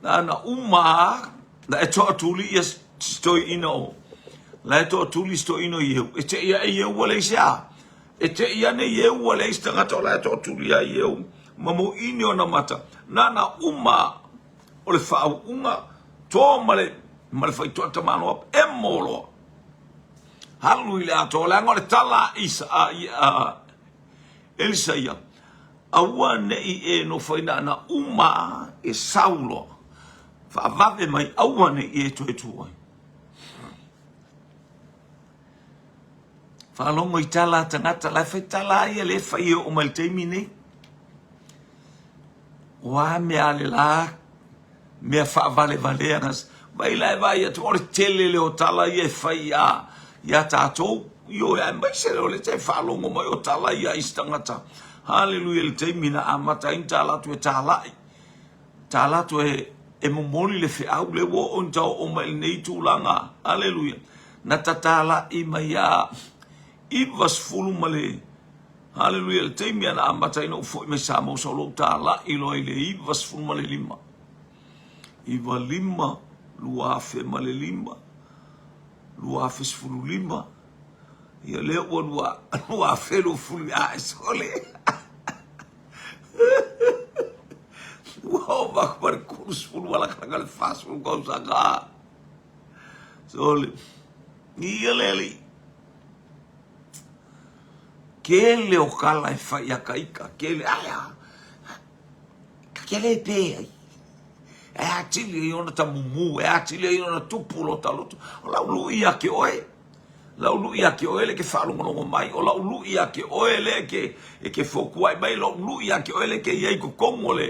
Na na uma na e toatuli ia toeaina o la e toatuli si toeaina o Iehu e te ia e Iehu ua leai se a e te ia nei Iehu ua leai se tagata o la e toatuli ia Iehu ma moini ona mata na na uma o le faauuga to ma le ma le faitoa tamaloa emo loa alu i le atoa leaga o le tala a Isa a, a Elisa ia aua ne i e nofoina ana uma e sau loa faavave mai aua ne i e toe tu ai. Faalogo i tala a tagata la e fai tala a ia le fai e oo mai le taimi nei. O a mea a le la mea faavalevalea na vai la e vaai atu o le tele lea o tala ia e fai iā iā tatou ioe aemaise o le te faalogo mai o tala ia i isi tagata. Haleluia i le taimi na amata ai ona tala atu e talai tala atu e e momoli le feau lea ua oo ina oo mai i lenei tulaga. Haleluia na tatala'i mai iā 90 ma le Haleluia le taimi ana amata ai na ou foi mai Samoa sa lou talai loa i le 95 95 2005 2015 ia lea ua lua 2020 a e sole ua ova atu ma le 30 alakalaga le 40 tausaga sole ia le alii Tele o tala e fai ia Taita, tele, ae a, ta te le pē ai. E atili ai ona tamumu, e atili ai ona tupu lo ta loto. O lau lui ia te oe, lau lui ia te oe le ke faalogologo mai, o lau lui ia te oe le ke, e ke fotuai mai, lau lui ia te oe le ke i ai totonu o le,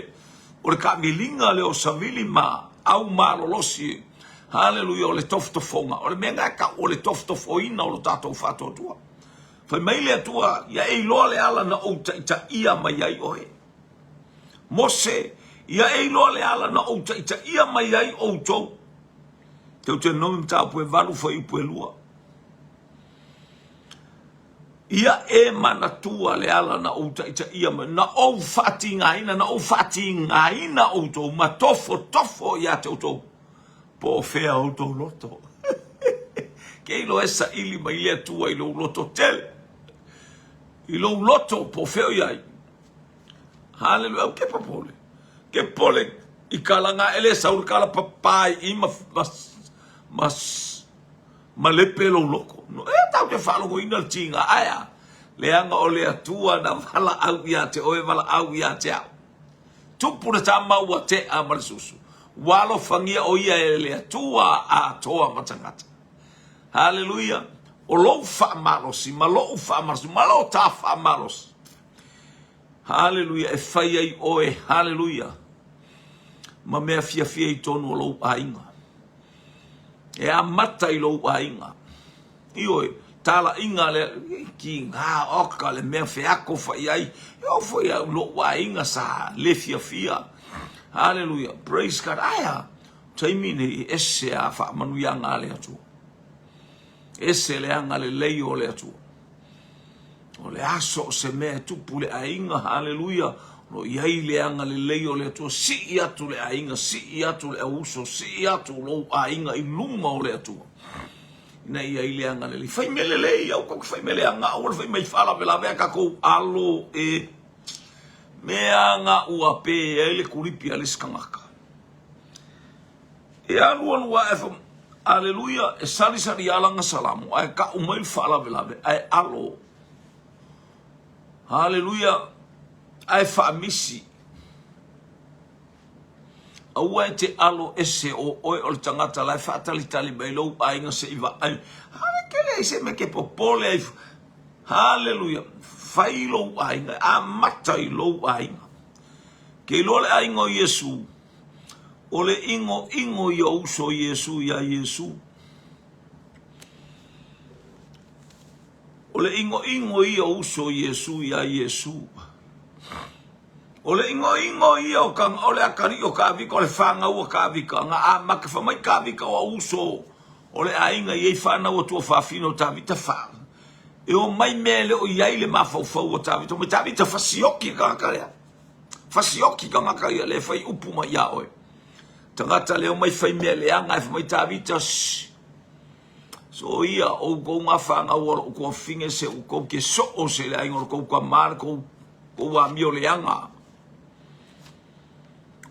o le taamiliga lea o savili ma au malolosi. Haleluia, o le tofotofoga, o le mea lena e tau o le tofotofoina o lo tatou faatuatua. Fai mai le Atua, Ia e iloa le ala na ou taitaia mai ai oe. Mose, ia e iloa le ala na ou taitaia mai ai outou. Teuteronomi mataupu e 8 fuaiupu e 2. Ia e manatua le ala na ou taitaia mai, na ou faatigaina, na ou faatigaina outou ma tofotofo ia te outou. Po o fea outou loto. Ke iloa e saili mai le Atua i lou loto tele. I lou loto po o fea o i ai. Haleluia. Au ke popole. Ke popole i ka laga aʻe le sau le kala papā i i ma, ma, ma, ma lepe lou loko. No, e tatou te faalogoina le tiga ae a. Leaga o le Atua na valaau ia te oe, valaau ia te au. Tupu le tama ua tea ma le susu. Ua alofagia o ia e le Atua atoa ma tagata. Haleluia! O lou faamalosi ma lou faamalosi ma lo ta faamalosi. Haleluia! E fai ai oe, haleluia, ma mea fiafia i totonu o lou aiga. E amata i lou aiga. Ioe, talaiga lea, tiga oka le mea feako fai ai. E oo foi au lou aiga sa le fiafia. Haleluia, praise God. Ae a, taimi nei e ese a faamanuiaga a le Atua. Ese le agalelei o le Atua. O le aso o se mea e tupu le aiga, haleluia, o lo o i ai le agalelei o le Atua, sii atu le aiga, sii atu le auuso, sii atu lou aiga i luma o le Atua. Ina ia i le agalelei. Fai mea lelei, aua tatou te fai mea leaga, aua le fai mai faalavelave a tatou alo e mea ga ua pē ai le kulipi a le isi tagata. E alualu ae fa, aleluia, e salisali lava lana salamo, ae tau mai le faalavelave, ae alo. Aleluia, ae faamisi. Aua e te alo ese o oe o le tagata la e faatalitali mai lou aiga se i vaai. Hale kele ai se mea ke popole ai. Haleluia. Fai lou aiga, amata i lou aiga. Ke iloa le aiga o Iesu, o le ʻinoʻino ia o uso o Iesu iā Iesu. O le ʻinoʻino ia o uso o Iesu iā Iesu. O le igoigo ia o ka, o le atalii o Kavika, o le fanau a Kavika, na amata fai mai Kavika o au uso o le aiga i ai fanau a tuafafine o Tavita fa. E o mai mea e le o i ai le mafaufau o Tavita, mai Tavita fasioki le tagata lea. Fasioki tagata ia le fai upu mai ia oe. Tagata lea o mai fai mea leaga e fai mai Tavita, shh. So ia, outou nga fanau o lou tuafafine se outou te soo se le aiga o le tou tama le tou tou amio leaga.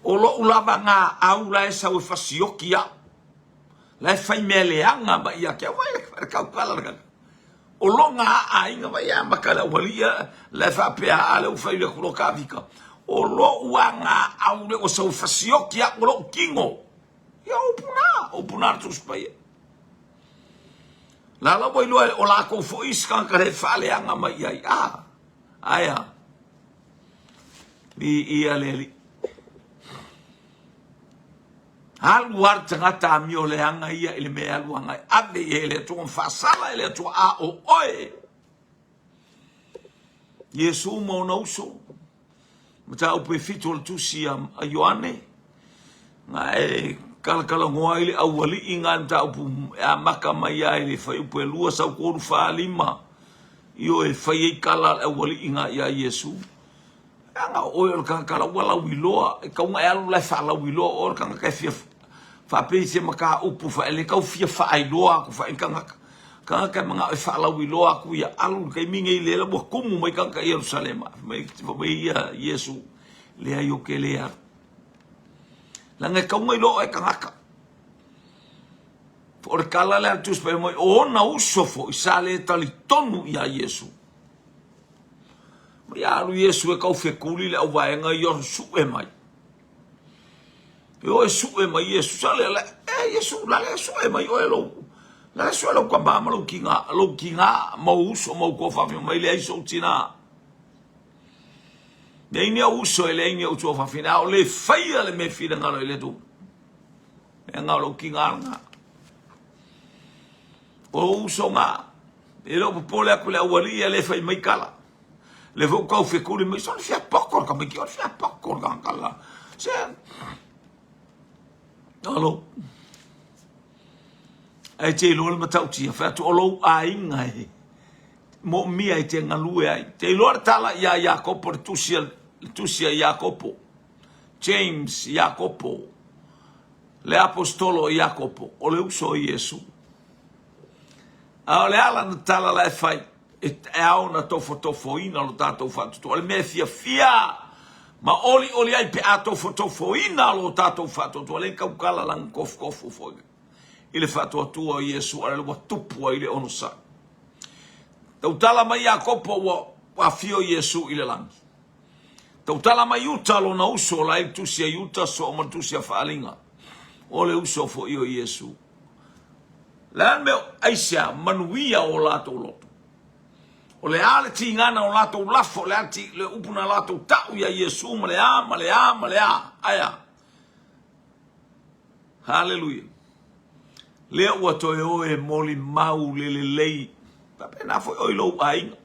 O lou lava nga au la e sau e fasioki au. La e fai mea leaga mai ia te au. Vai le tautala le kaka. O lona aiga vai a maka le aualii la e faapea a le ua fai atu loa Kavika. O lou a nga au le ua sau e fasioki au o lou tino. Ia o upu na, upu na le Tusi Paia. La la ua iloa o lakou foi isi tagata le faaleaga mai i ai. Ah, aia. Viia le Alii. Alu a le tagata amio leaga ia i le mea e alu agai. Ave i ai le Atua ma faasala e le Atua a o oe. Iesu ma ona uso. Mataupu e fitu o le tusi a Ioane, na e kalakalanoa ai le aualii nga mataupu e amata mai ai le fuaiupu e 2 sau 3 4 5 ioe e fai ai tala a le aualii nga ia Iesu. Leaga o oe o le tagata la ua lauiloa, e tatau ona e alu la e faalauiloa oe o le tagata e fia faapea i se mataupu fa e le tau fia faailoa atu fa i tagata. Tagata e manao e faalauiloa atu ia alu i le taimi nei lea ua tumu mai tagata i Ierusalema. Fai mai ia Iesu, leai ou te le alu. Leaga e tatau ona iloa oe e tagata. O le tala lea a le Tusi Paia mai, o ona uso foi sa le talitonu ia Iesu. Mai alu Iesu e tau fekuli le auvaega ia sue mai. E o e sue mai Iesu, sa le, e Iesu, la le sue mai oe lou, la le sue lou tama ma lou tiga, lou tiga ma ou uso ma ou tuafafine mai leai sou tina. Leai ni au uso e leai ni au tuafafine, a o le faia le mea finagalo i le Atua. Leaga o lou tiga lena. O ou uso na, e le o popole atu le aualii ia le fai mai tala. Le foi ua tau fekuli mai, so le fia poko le tamaiti, o le fia poko le tagata la. Se, alo, ae te iloa le matautia, fai atu o lou aiga e moomia e te galue ai. Te iloa le tala ia Iakopo, le tusi a, le tusi a Iakopo, James Iakopo, le aposetolo o Iakopo, o le uso o Iesu. A o le a lana tala la e fai? E ao ona tofotofoina lo tatou faatuatua. O le mea e fiafia ma olioli ai pe a tofotofoina lo tatou faatuatua. Le tautala lana tofutofu foi i le faatuatua o Iesu, a ua tupu ai le onosai. Tautala mai Iakopo ua afio Iesu i le lagi. Tautala mai Iuta lona uso la i tusi a Iuta so ma tusi a Faaaliga. O le uso foi o Iesu. Le a le mea aisea manuia o latou loto? O le a le tigana o latou lafo, o le a le upu na latou tau ia Iesu ma le a, ma le a, ma le a. Aia. Haleluia. Lea ua toe o e molimau le lelei. Faapena foi oe i lou aiga.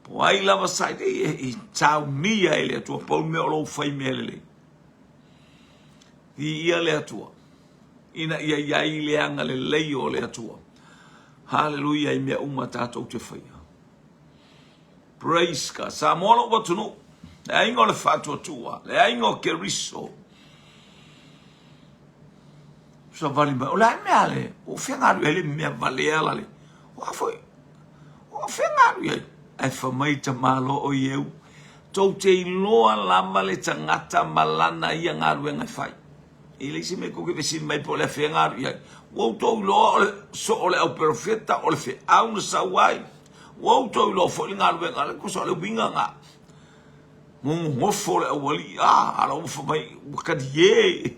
Po ai lava sa i saunia e le Atua, pau le mea o lou fai mea lelei. Viia le Atua. Ina ia i ai le agalelei o le Atua. Haleluia i mea uma tatou te faia. Praise God. Samoa lou atunuu, le aiga o le faatuatua, le aiga o Keriso. Savali mai, o le a mea le, o fea galu ai le mea valea la le, o a foi, o fea galu ai. Ae fai mai tamalo o ieu, tou te iloa lava le tagata ma lana ia galuega e fai. E leai se mea tou te fesili mai po o le afea alu i ai. Ua outou iloa o le soo o le au perofeta, o le feau na sau ai. Ua outou iloa foi le galuega, le tusa o le uiga na. Nonofo le aualii, a, ala ua fai mai, ua talie.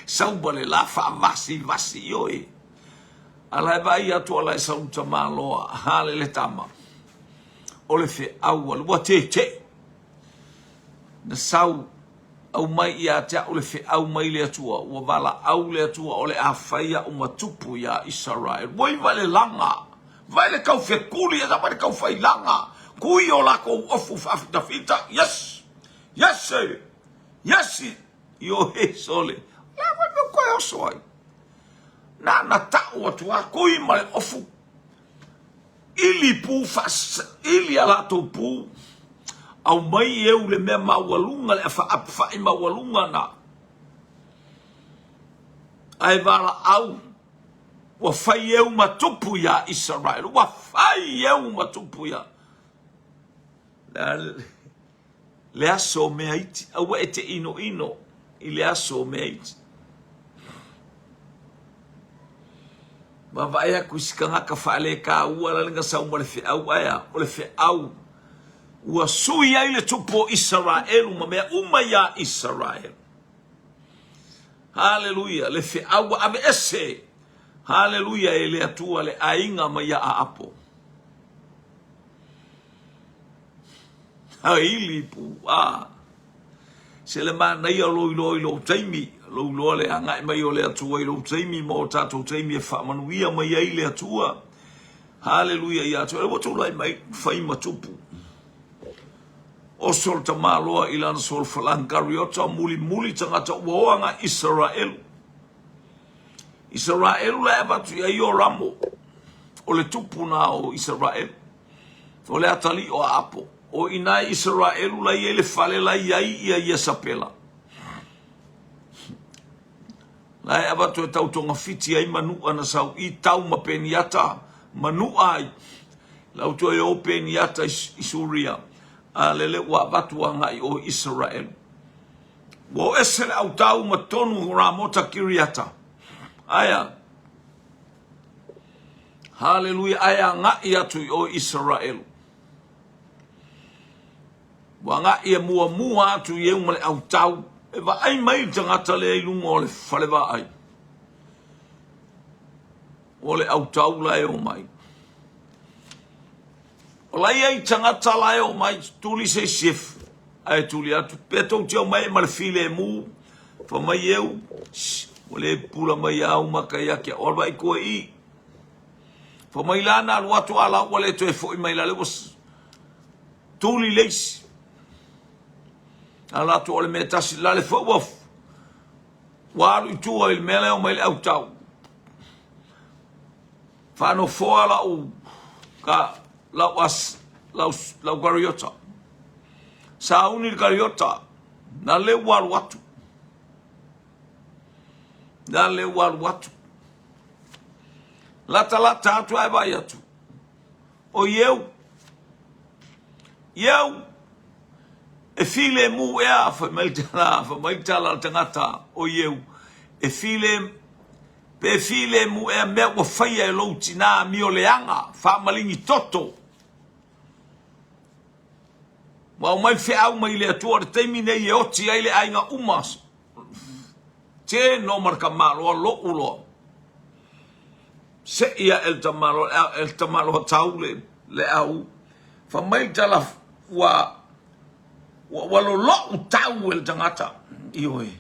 Sau ma le la faavasivasi, ioe. Ala e vaai atu ala e sau tamaloa, hale le tama. O le feau, ua tete'i. Na sau aumai ia te a'u le feau mai le Atua, ua valaau le Atua o le a fai a'u ma tupu iā Isaraelu. Oi, vae le laga, vae le taufekuli, vae le taufailaga. Kui o lakou ofu faafitafita. Yes! Yes! Yes! Ioe sole. O le a foi le mea ua toe oso ai? Na na tau atu a kui ma le ofu. Ili pu faas, ili a latou pu. Aumai eu le mea maualuga, le afaafai maualuga na. Ae valaau, ua fai eu ma tupu iā Isaraelu, ua fai eu ma tupu iā. Le, le aso o mea iti, aua e te inoino i le aso o mea iti. Vaavaai atu i si tagata faaletaua la le na sau ma le feau, ae a, o le feau ua sui ai le tupu o Isaraelu ma mea uma iā Isaraelu. Haleluia, le feau ua aveese, haleluia, e le Atua le aiga mai ia Aapo. Haili puā. Se le manaia o lou iloa i lou taimi, lou iloa le agai mai o le Atua i lou taimi ma o tatou taimi e faamanuia mai ai le Atua. Haleluia ia te oe. Ua tulai mai fai ma tupu. Oso le tamaloa i lana solofalang Kariota mulimuli tagata ua o agai Isaraelu. Isaraelu la e avatu i ai Ioramo, o le tupu na o Isaraelu. O le atalii o Aapo. O i ina i Isaraelu la i ai le fale la i ai ia Iesapela. La e avatu e tau togafiti ai manu'a na sau i tau ma Peniata manu'a ai. Lau toe o Peniata i Suria, a lele ua avatu agai o Isaraelu. Ua o ese le autau ma tonu o Ramota Kiriata. Aia. Haleluia, ae agai atu i o Isaraelu. Ua agai e muamua atu i eu ma le autau, e vaai mai le tagata lea i luga o le fale vaai. O le autau la e o mai. O la i ai tagata la e o mai, tuli se isi e ae tuli atu, pe tou te omai ma le filemu, fa mai eu, ua le pula mai au maka ia ke o vai koe i. Fa mai la na alu atu a la ua le toe foi mai la le ua tuli le isi. Ala atu o le mea tasi la le foi ua ua alu i tua i le mea lea o mai le autau. Faanofoa lau ka lau as lau lau kariota. Sauni le kariota na le ua alu atu. Na le ua alu atu. Latalata atu ae vaai atu. O ieu. Ieu. E filemu ea, fai mai le tala, fai mai le tala a le tagata o ieu. E file, pe filemu ea mea ua faia e lou tinā amio leaga, faamaligi toto. Ua aumai feau mai le Atua o le taimi nei e oti ai le aiga uma. Teno ma le tamaloa lo'u loa. Se'i ae le tamaloa, e le tamaloa tau le, le au. Fa mai le tala ua, ua, ua lolo'u tau e le tagata. Ioe.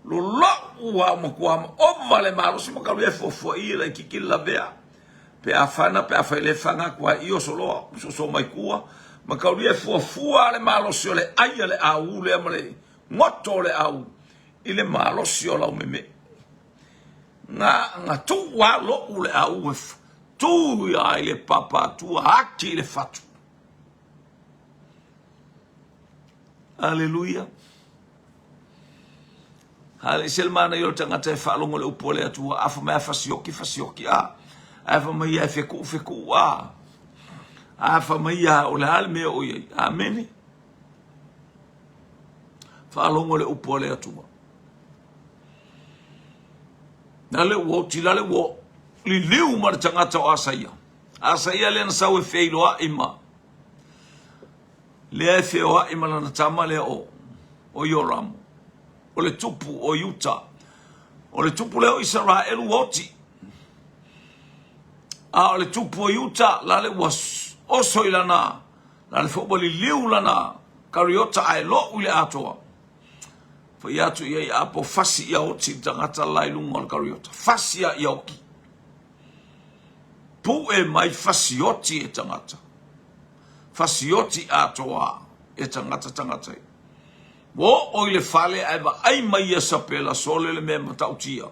Lolo'u ua matua ova le malosi ma kalu e fuafua i la kiki lavea. Pe a fana, pe a fai le fana kua i oso loa, soso mai kua. Ma kalu e fuafua le malosi o le ai a le au lea ma le goto o le au i le malosi o lau meme. Na, na tuu a lo'u le au e tu ia i le papatua ati i le fatu. Aleluia. Hale se le manaia o le tagata e faalogo le upu a le Atua, a fa mai a fasioki, fasioki a. A fa mai ia e feku'u, feku'u a. A fa mai ia o le a le mea o i ai. Amene. Faalogo le upu a le Atua. Na le ua oti, la le ua liliu ma le tagata o Asaia. Asaia lea na sau e feiloai ma lea e feoai ma lana tama lea o, o Ioramo. O le tupu o Iuta. O le tupu lea o Isaraelu ua oti. A o le tupu o Iuta, la le ua oso i lana, la le foi ua liliu lana kariota ae lo'u i le atoa. Fai atu i ai Apo, fasi ia oti le tagata la i luga o le kariota. Fasi ia ia oki. Pu'e mai fasi oti e tagata. Fasioti atoa e tagata tagata ia. Ua oo i le fale ae vaai mai Iesapela sole le mea matautia.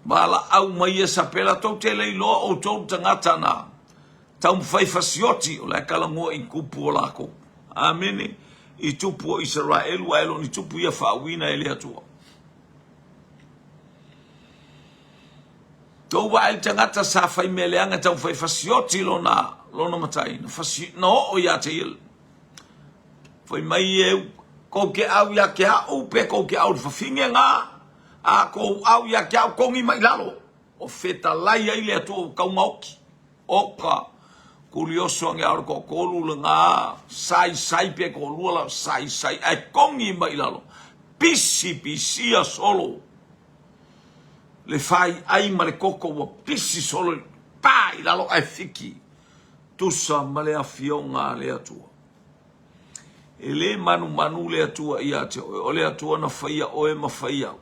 Valaau mai Iesapela, tou te le iloa outou le tagata na taumafai fasioti, o la e talanoa i tupu o lakou. Amene. I tupu o Isaraelu, ae le o ni tupu ia faauuina e le Atua. Tou vaai i le tagata sa fai mea leaga e taumafai fasioti lona, lona matai, na, fasi, na oo ia te ia. Fai mai e kou te au ia te au, pe kou te au le fafine ngā, a kou au ia te au kongi mai lalo. O fetalai ai le Atua ua taumaoti. Oka, kulioso ange ao le toatolu lena, sai sai pe toalua la sai sai, ae kongi mai lalo. Pisi pisia solo. Le fai ai ma le koko ua pisi solo pa i lalo ae fiki. Tusa ma le afioga a le Atua. E lē manumanu le Atua ia te oe, o le Atua na faia oe ma fai au.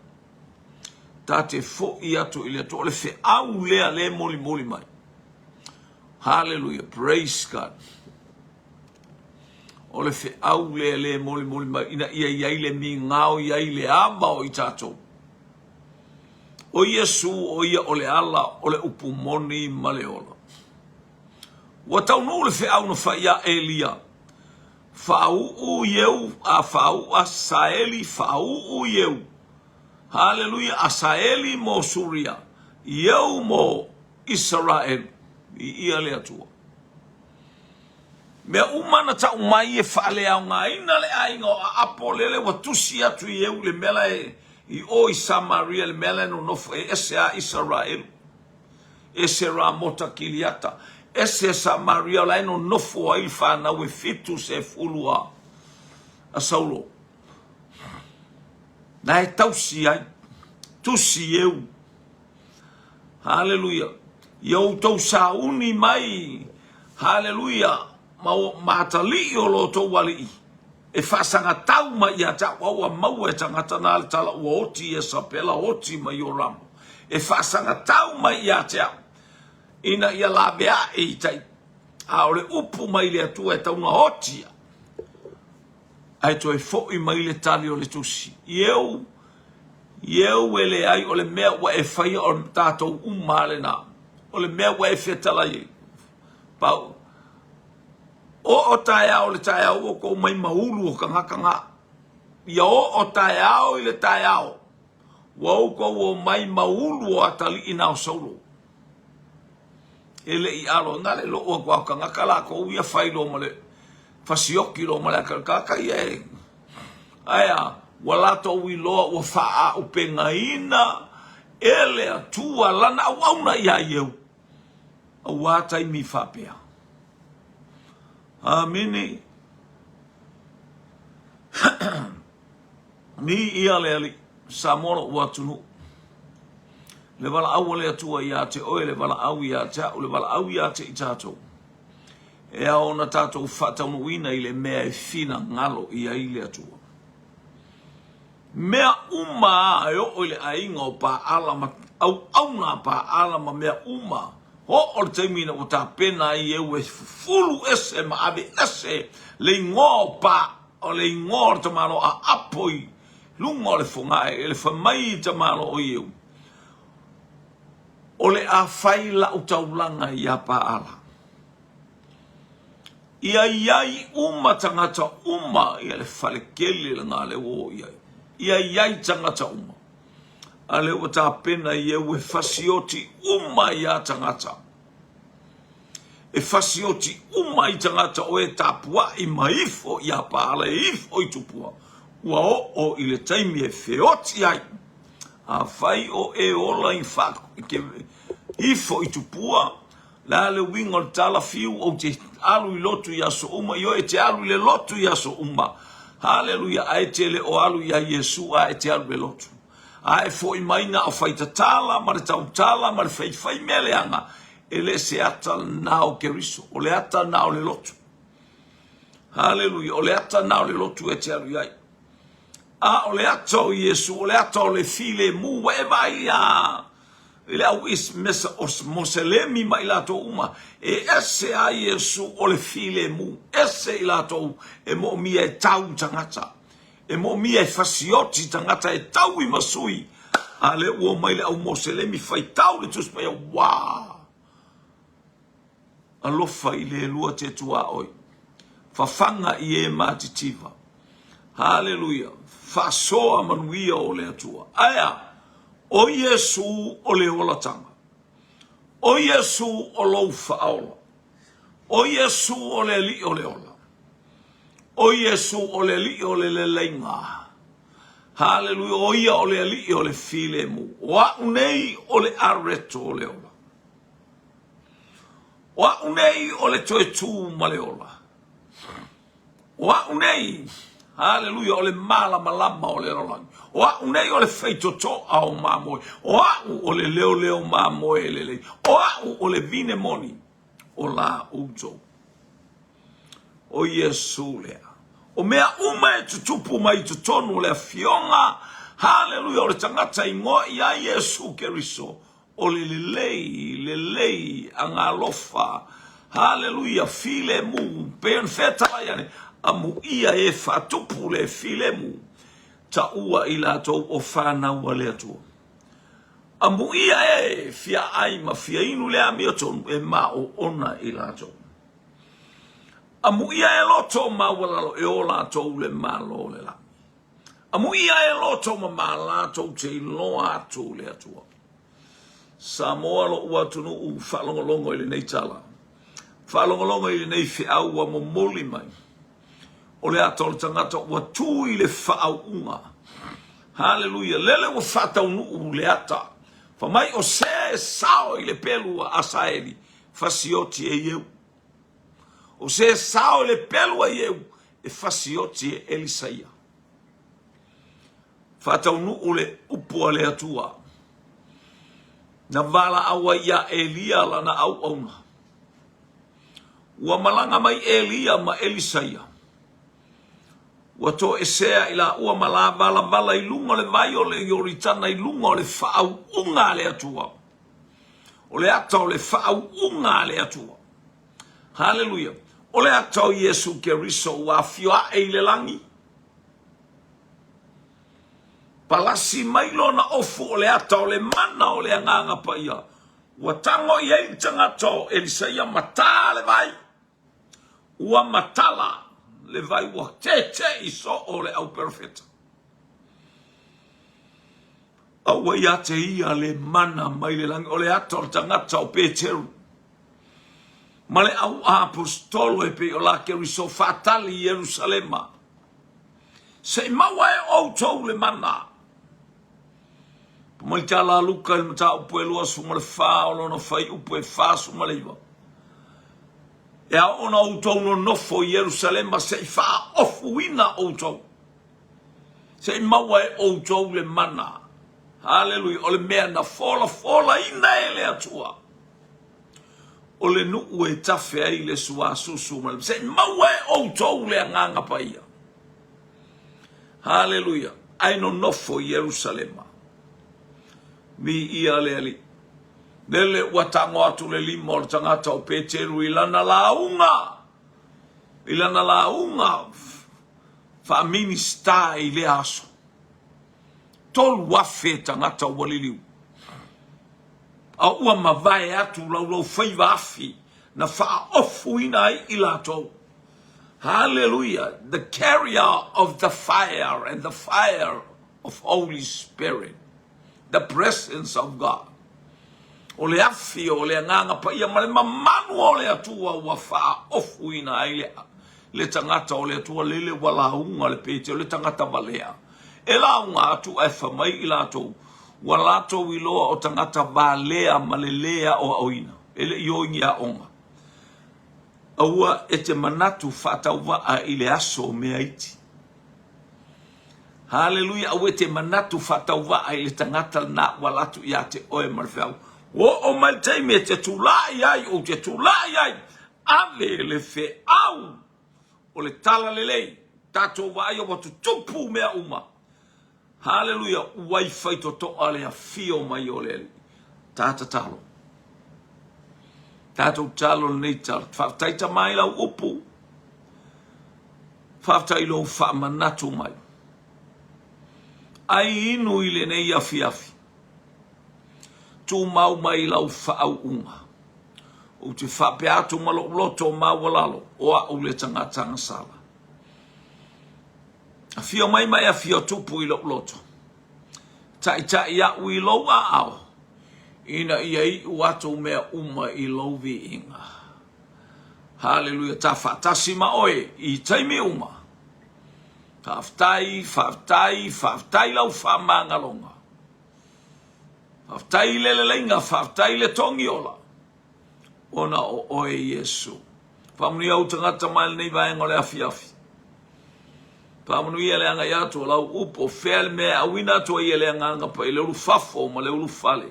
Ta te foʻi atu i le Atua, o le feau lea lē molimoli mai. Hallelujah, praise God. O le feau lea lē molimoli mai ina ia i ai le migao, i ai le ava o i tatou. O Iesu o ia o le ala, o le upu moni ma le ola. Ua taunuu le feau na fai iā Elia, Faauu Ieu a faauu Asaeli, faauu Ieu. Haleluia, Asaeli mo Suria, Ieu mo Isaraelu. Viia le Atua. Mea uma na tau mai e faaleaogaina le aiga o Aapo, lele ua tusi atu Ieu i le mea la e i o i Samaria, le mea la e nonofo e ese a Isaraelu. Ese Ramota Kiliata, ese Samaria, o la e nonofo ai le fanau e 70 a, a Saulo. Na e tausi ai, tusi eu. Haleluia. Ia outou sauni mai, haleluia, ma, ma atalii o lo outou alii, e faasagatau mai ia te au, a ua maua e tagata na le tala ua oti Iesapela, oti ma Ioramo, e faasagatau mai ia te au, ina ia laveai i tai, a o le upu mai le Atua e tau na oti ia, ae toe foi mai le tali o le tusi. Ieu, ieu e leai o le mea ua e faia o tatou uma lena, o le mea ua e fetalai ai. Pau. Oo taeao le taeao ua kou mai ma ulu o kangaka nga. Ia oo taeao i le taeao ua oukou o mai ma ulu o atalii na o Saulo. E le i alo na le loo aku au kangaka lakou ia fai lo ma le fasioki lo ma le akaka ia e. Aia, ua latou iloa ua faaupegaina e le Atua lana auauna iā Ieu. Auā taimi faapea. Amene. Mi ia le Alii, Samoa loʻu atunuu. Le valaau a le Atua iā te oe, le valaau iā te a'u, le valaau iā te i tatou. E ao ona tatou faataunuuina i le mea e finagalo i ai le Atua. Mea uma a e oo i le aiga o Paala ma auauna a Paala ma mea uma, oo le taimi ina ua tapena ai eu e fufulu ese ma ave ese le igoa o Pa, o le igoa o le tamaloa a apo i luga o le fogae, e le fai mai i tamaloa o Ieu, O le a fai la'u taulaga iā Paala. Ia i ai uma tagata uma ia le fale tele lena lea ua oo i ai. Ia i ai tagata uma. A lea ua tapena i eu e fasioti uma ia tagata. E fasioti uma i tagata o e tapuai ma ifo ia Paala e ifo i Tupua. Ua oo i le taimi e feoti ai. Afai o e ola i fa, ke, ifo i Tupua, Le a le uiga o le tala fiu ou te alu i lotu i aso uma, ioe e te alu i le lotu i aso uma. Haleluia, ae te le o alu iā Iesu a e te alu i le lotu. A e foi mai na o faitatala ma le tautala ma le faifai mea leaga, e le se ata lena o Keriso, o le ata lena o le lotu. Haleluia, o le ata lena o le lotu e te alu i ai. A o le ata o Iesu, o le ata o le filemu, ua e vaai iā. i le au Moselemi ma i latou uma, e ese a Iesu o le filemu, ese i latou e moomia e tau tagata, e moomia e fasioti tagata e taui ma sui, a lea ua omai le au Moselemi faitau le Tusi Paia, uā! Alofa i le lua te tuaoi. Fafaga i e matitiva. Haleluia. Faasoa manuia o le Atua. Aea, o Iesu o le olataga. O Iesu o lou faaola. O Iesu o le Alii o le ola. O Iesu o le Alii o le leleiga. Haleluia. O ia o le Alii o le filemu. O a'u nei o le areto o le ola. O a'u nei o le toe tū ma le ola. O a'u nei, haleluia, o le malamalama o le lalolagi. O a'u nei o le faitotoa o mamoe. O a'u o le leoleo mamoe lelei. O a'u o le vine moni o la outou. O Iesu lea. O mea uma e tutupu mai i totonu o le afioga, haleluia, o le tagata i ngoa ia Iesu Keriso, O le lelei, lelei, agalofa, haleluia, filemu, pei ona fetalai ane, amuia e faatupu le filemu, taua i latou o fanau a le Atua. Amuia e fia ai ma fia inu le amiotonu e maoona i latou. Amuia e loto maualalo e o latou le Malo o le lagi. Amuia e loto mamā latou te iloa atu le Atua. Samoa lo'u atunuu faalogologo i lenei tala, faalogologo i lenei feau ua momoli mai. O le ata o le tagata ua tu i le faauuga. Haleluia! Lele ua faataunuu le ata. Fai mai o se e sao i le pelu a Asaeli, fasioti e Ieu. O se e sao i le pelu a Ieu, e fasioti e Elisaia. Faataunuu le upu a le Atua. Na valaau ai iā Elia lana auauna. Ua malaga mai Elia ma Elisaia. Ua toesea i laua ma lavalavala i luga o le vai o le Ioritana i luga o le faauuga a le Atua. O le ata o le faauuga a le Atua. Haleluia. O le ata o Iesu Keriso ua afio ae i le lagi. Palasi mai lona ofu o le ata o le mana o le Agaga Paia. Ua tago i ai le tagata o Elisaia matā le vai. Ua matala le vai ua teteʻi soo le au perofeta. A ua ia te ia le mana mai le lagi o le ata o le tagata o Peteru ma le au aposetolo e pei o la Keriso faatali i Ierusalema. Se i maua e outou le mana. Mai tala a Luka i le mataupu e 24 o lona fuaiupu e 49. E ao ona outou nonofo i Ierusalema se i faaofuina outou. Se i maua e outou le mana. Haleluia. O le mea na folafolaina e le Atua. O le nuu e tafe ai le suasusu ma le... Se i maua e outou le Agaga Paia. Haleluia. Ae nonofo i Ierusalema. Viia le Alii. Lele ua tago atu le lima o le tagata o Peteru i lana lauga, i lana lauga faa-minista i lea aso. 3,000 tagata ua liliu. A ua mavae atu laulau faiva afi na faaofuina ai i latou. Hallelujah! The carrier of the fire and the fire of Holy Spirit. The presence of God. O le afi o le Agaga Paia ma le mamalu o le Atua ua faaofuina ai le, le tagata o le Atua lele ua lauga le Petero, le tagata valea. E lauga atu ae fai mai i latou, ua latou iloa o tagata valea ma le lē aoaoina, e le i o i ni aoga. Aua e te manatu faatauvaa i le aso o mea iti. Haleluia, aua e te manatu faatauvaa i le tagata lena ua alu atu ia te oe ma le feau. Ua oo mai le taimi e te tulai ai, ou te tulai ai, ave le feau o le tala lelei. Tatou vaaia ua tutupu mea uma. Haleluia, ua i faitotoa le afio mai o le Alii. Ta tatalo. Tatou tatalo lenei tala. Faafetai tama i lau upu. Faafetai i lou faamanatu mai. Ai inu i lenei afiafi. Tumau mai i lau faauuga. Ou te faapea atu ma lou loto maualalo, o au le tagata agasala. Afio mai ma e afio tupu i lou loto. Taitai au i lou aao, ina ia iu atu mea uma i lou viiga. Haleluia, ta faatasi ma oe i taimi uma. Faafetai, faafetai, faafetai lau faamagaloga. Faafetai i le leleiga, faafetai i le togi ola, ona o oe Iesu. Faamanuia ou tagata mai lenei vaega o le afiafi. Faamanuia le agai atu o lau upu, o fea le mea e auina atu ai e le agaga pai, le ulufafo ma le ulufale,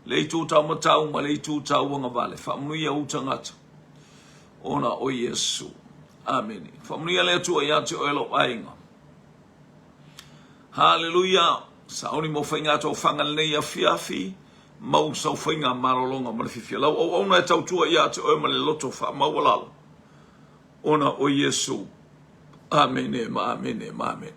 le itu taumatau ma le itu tauagavale. Faamanuia ou tagata, ona o Iesu. Amene. Faamanuia le Atua ia te oe lou aiga. Haleluia! Sauni mo faiga tofaga lenei afiafi, mau sau faiga malologa ma le fiafia. Lau auauna e tautua ia te oe ma le loto faamaualalo, ona o Iesu. Amene ma amene ma amene.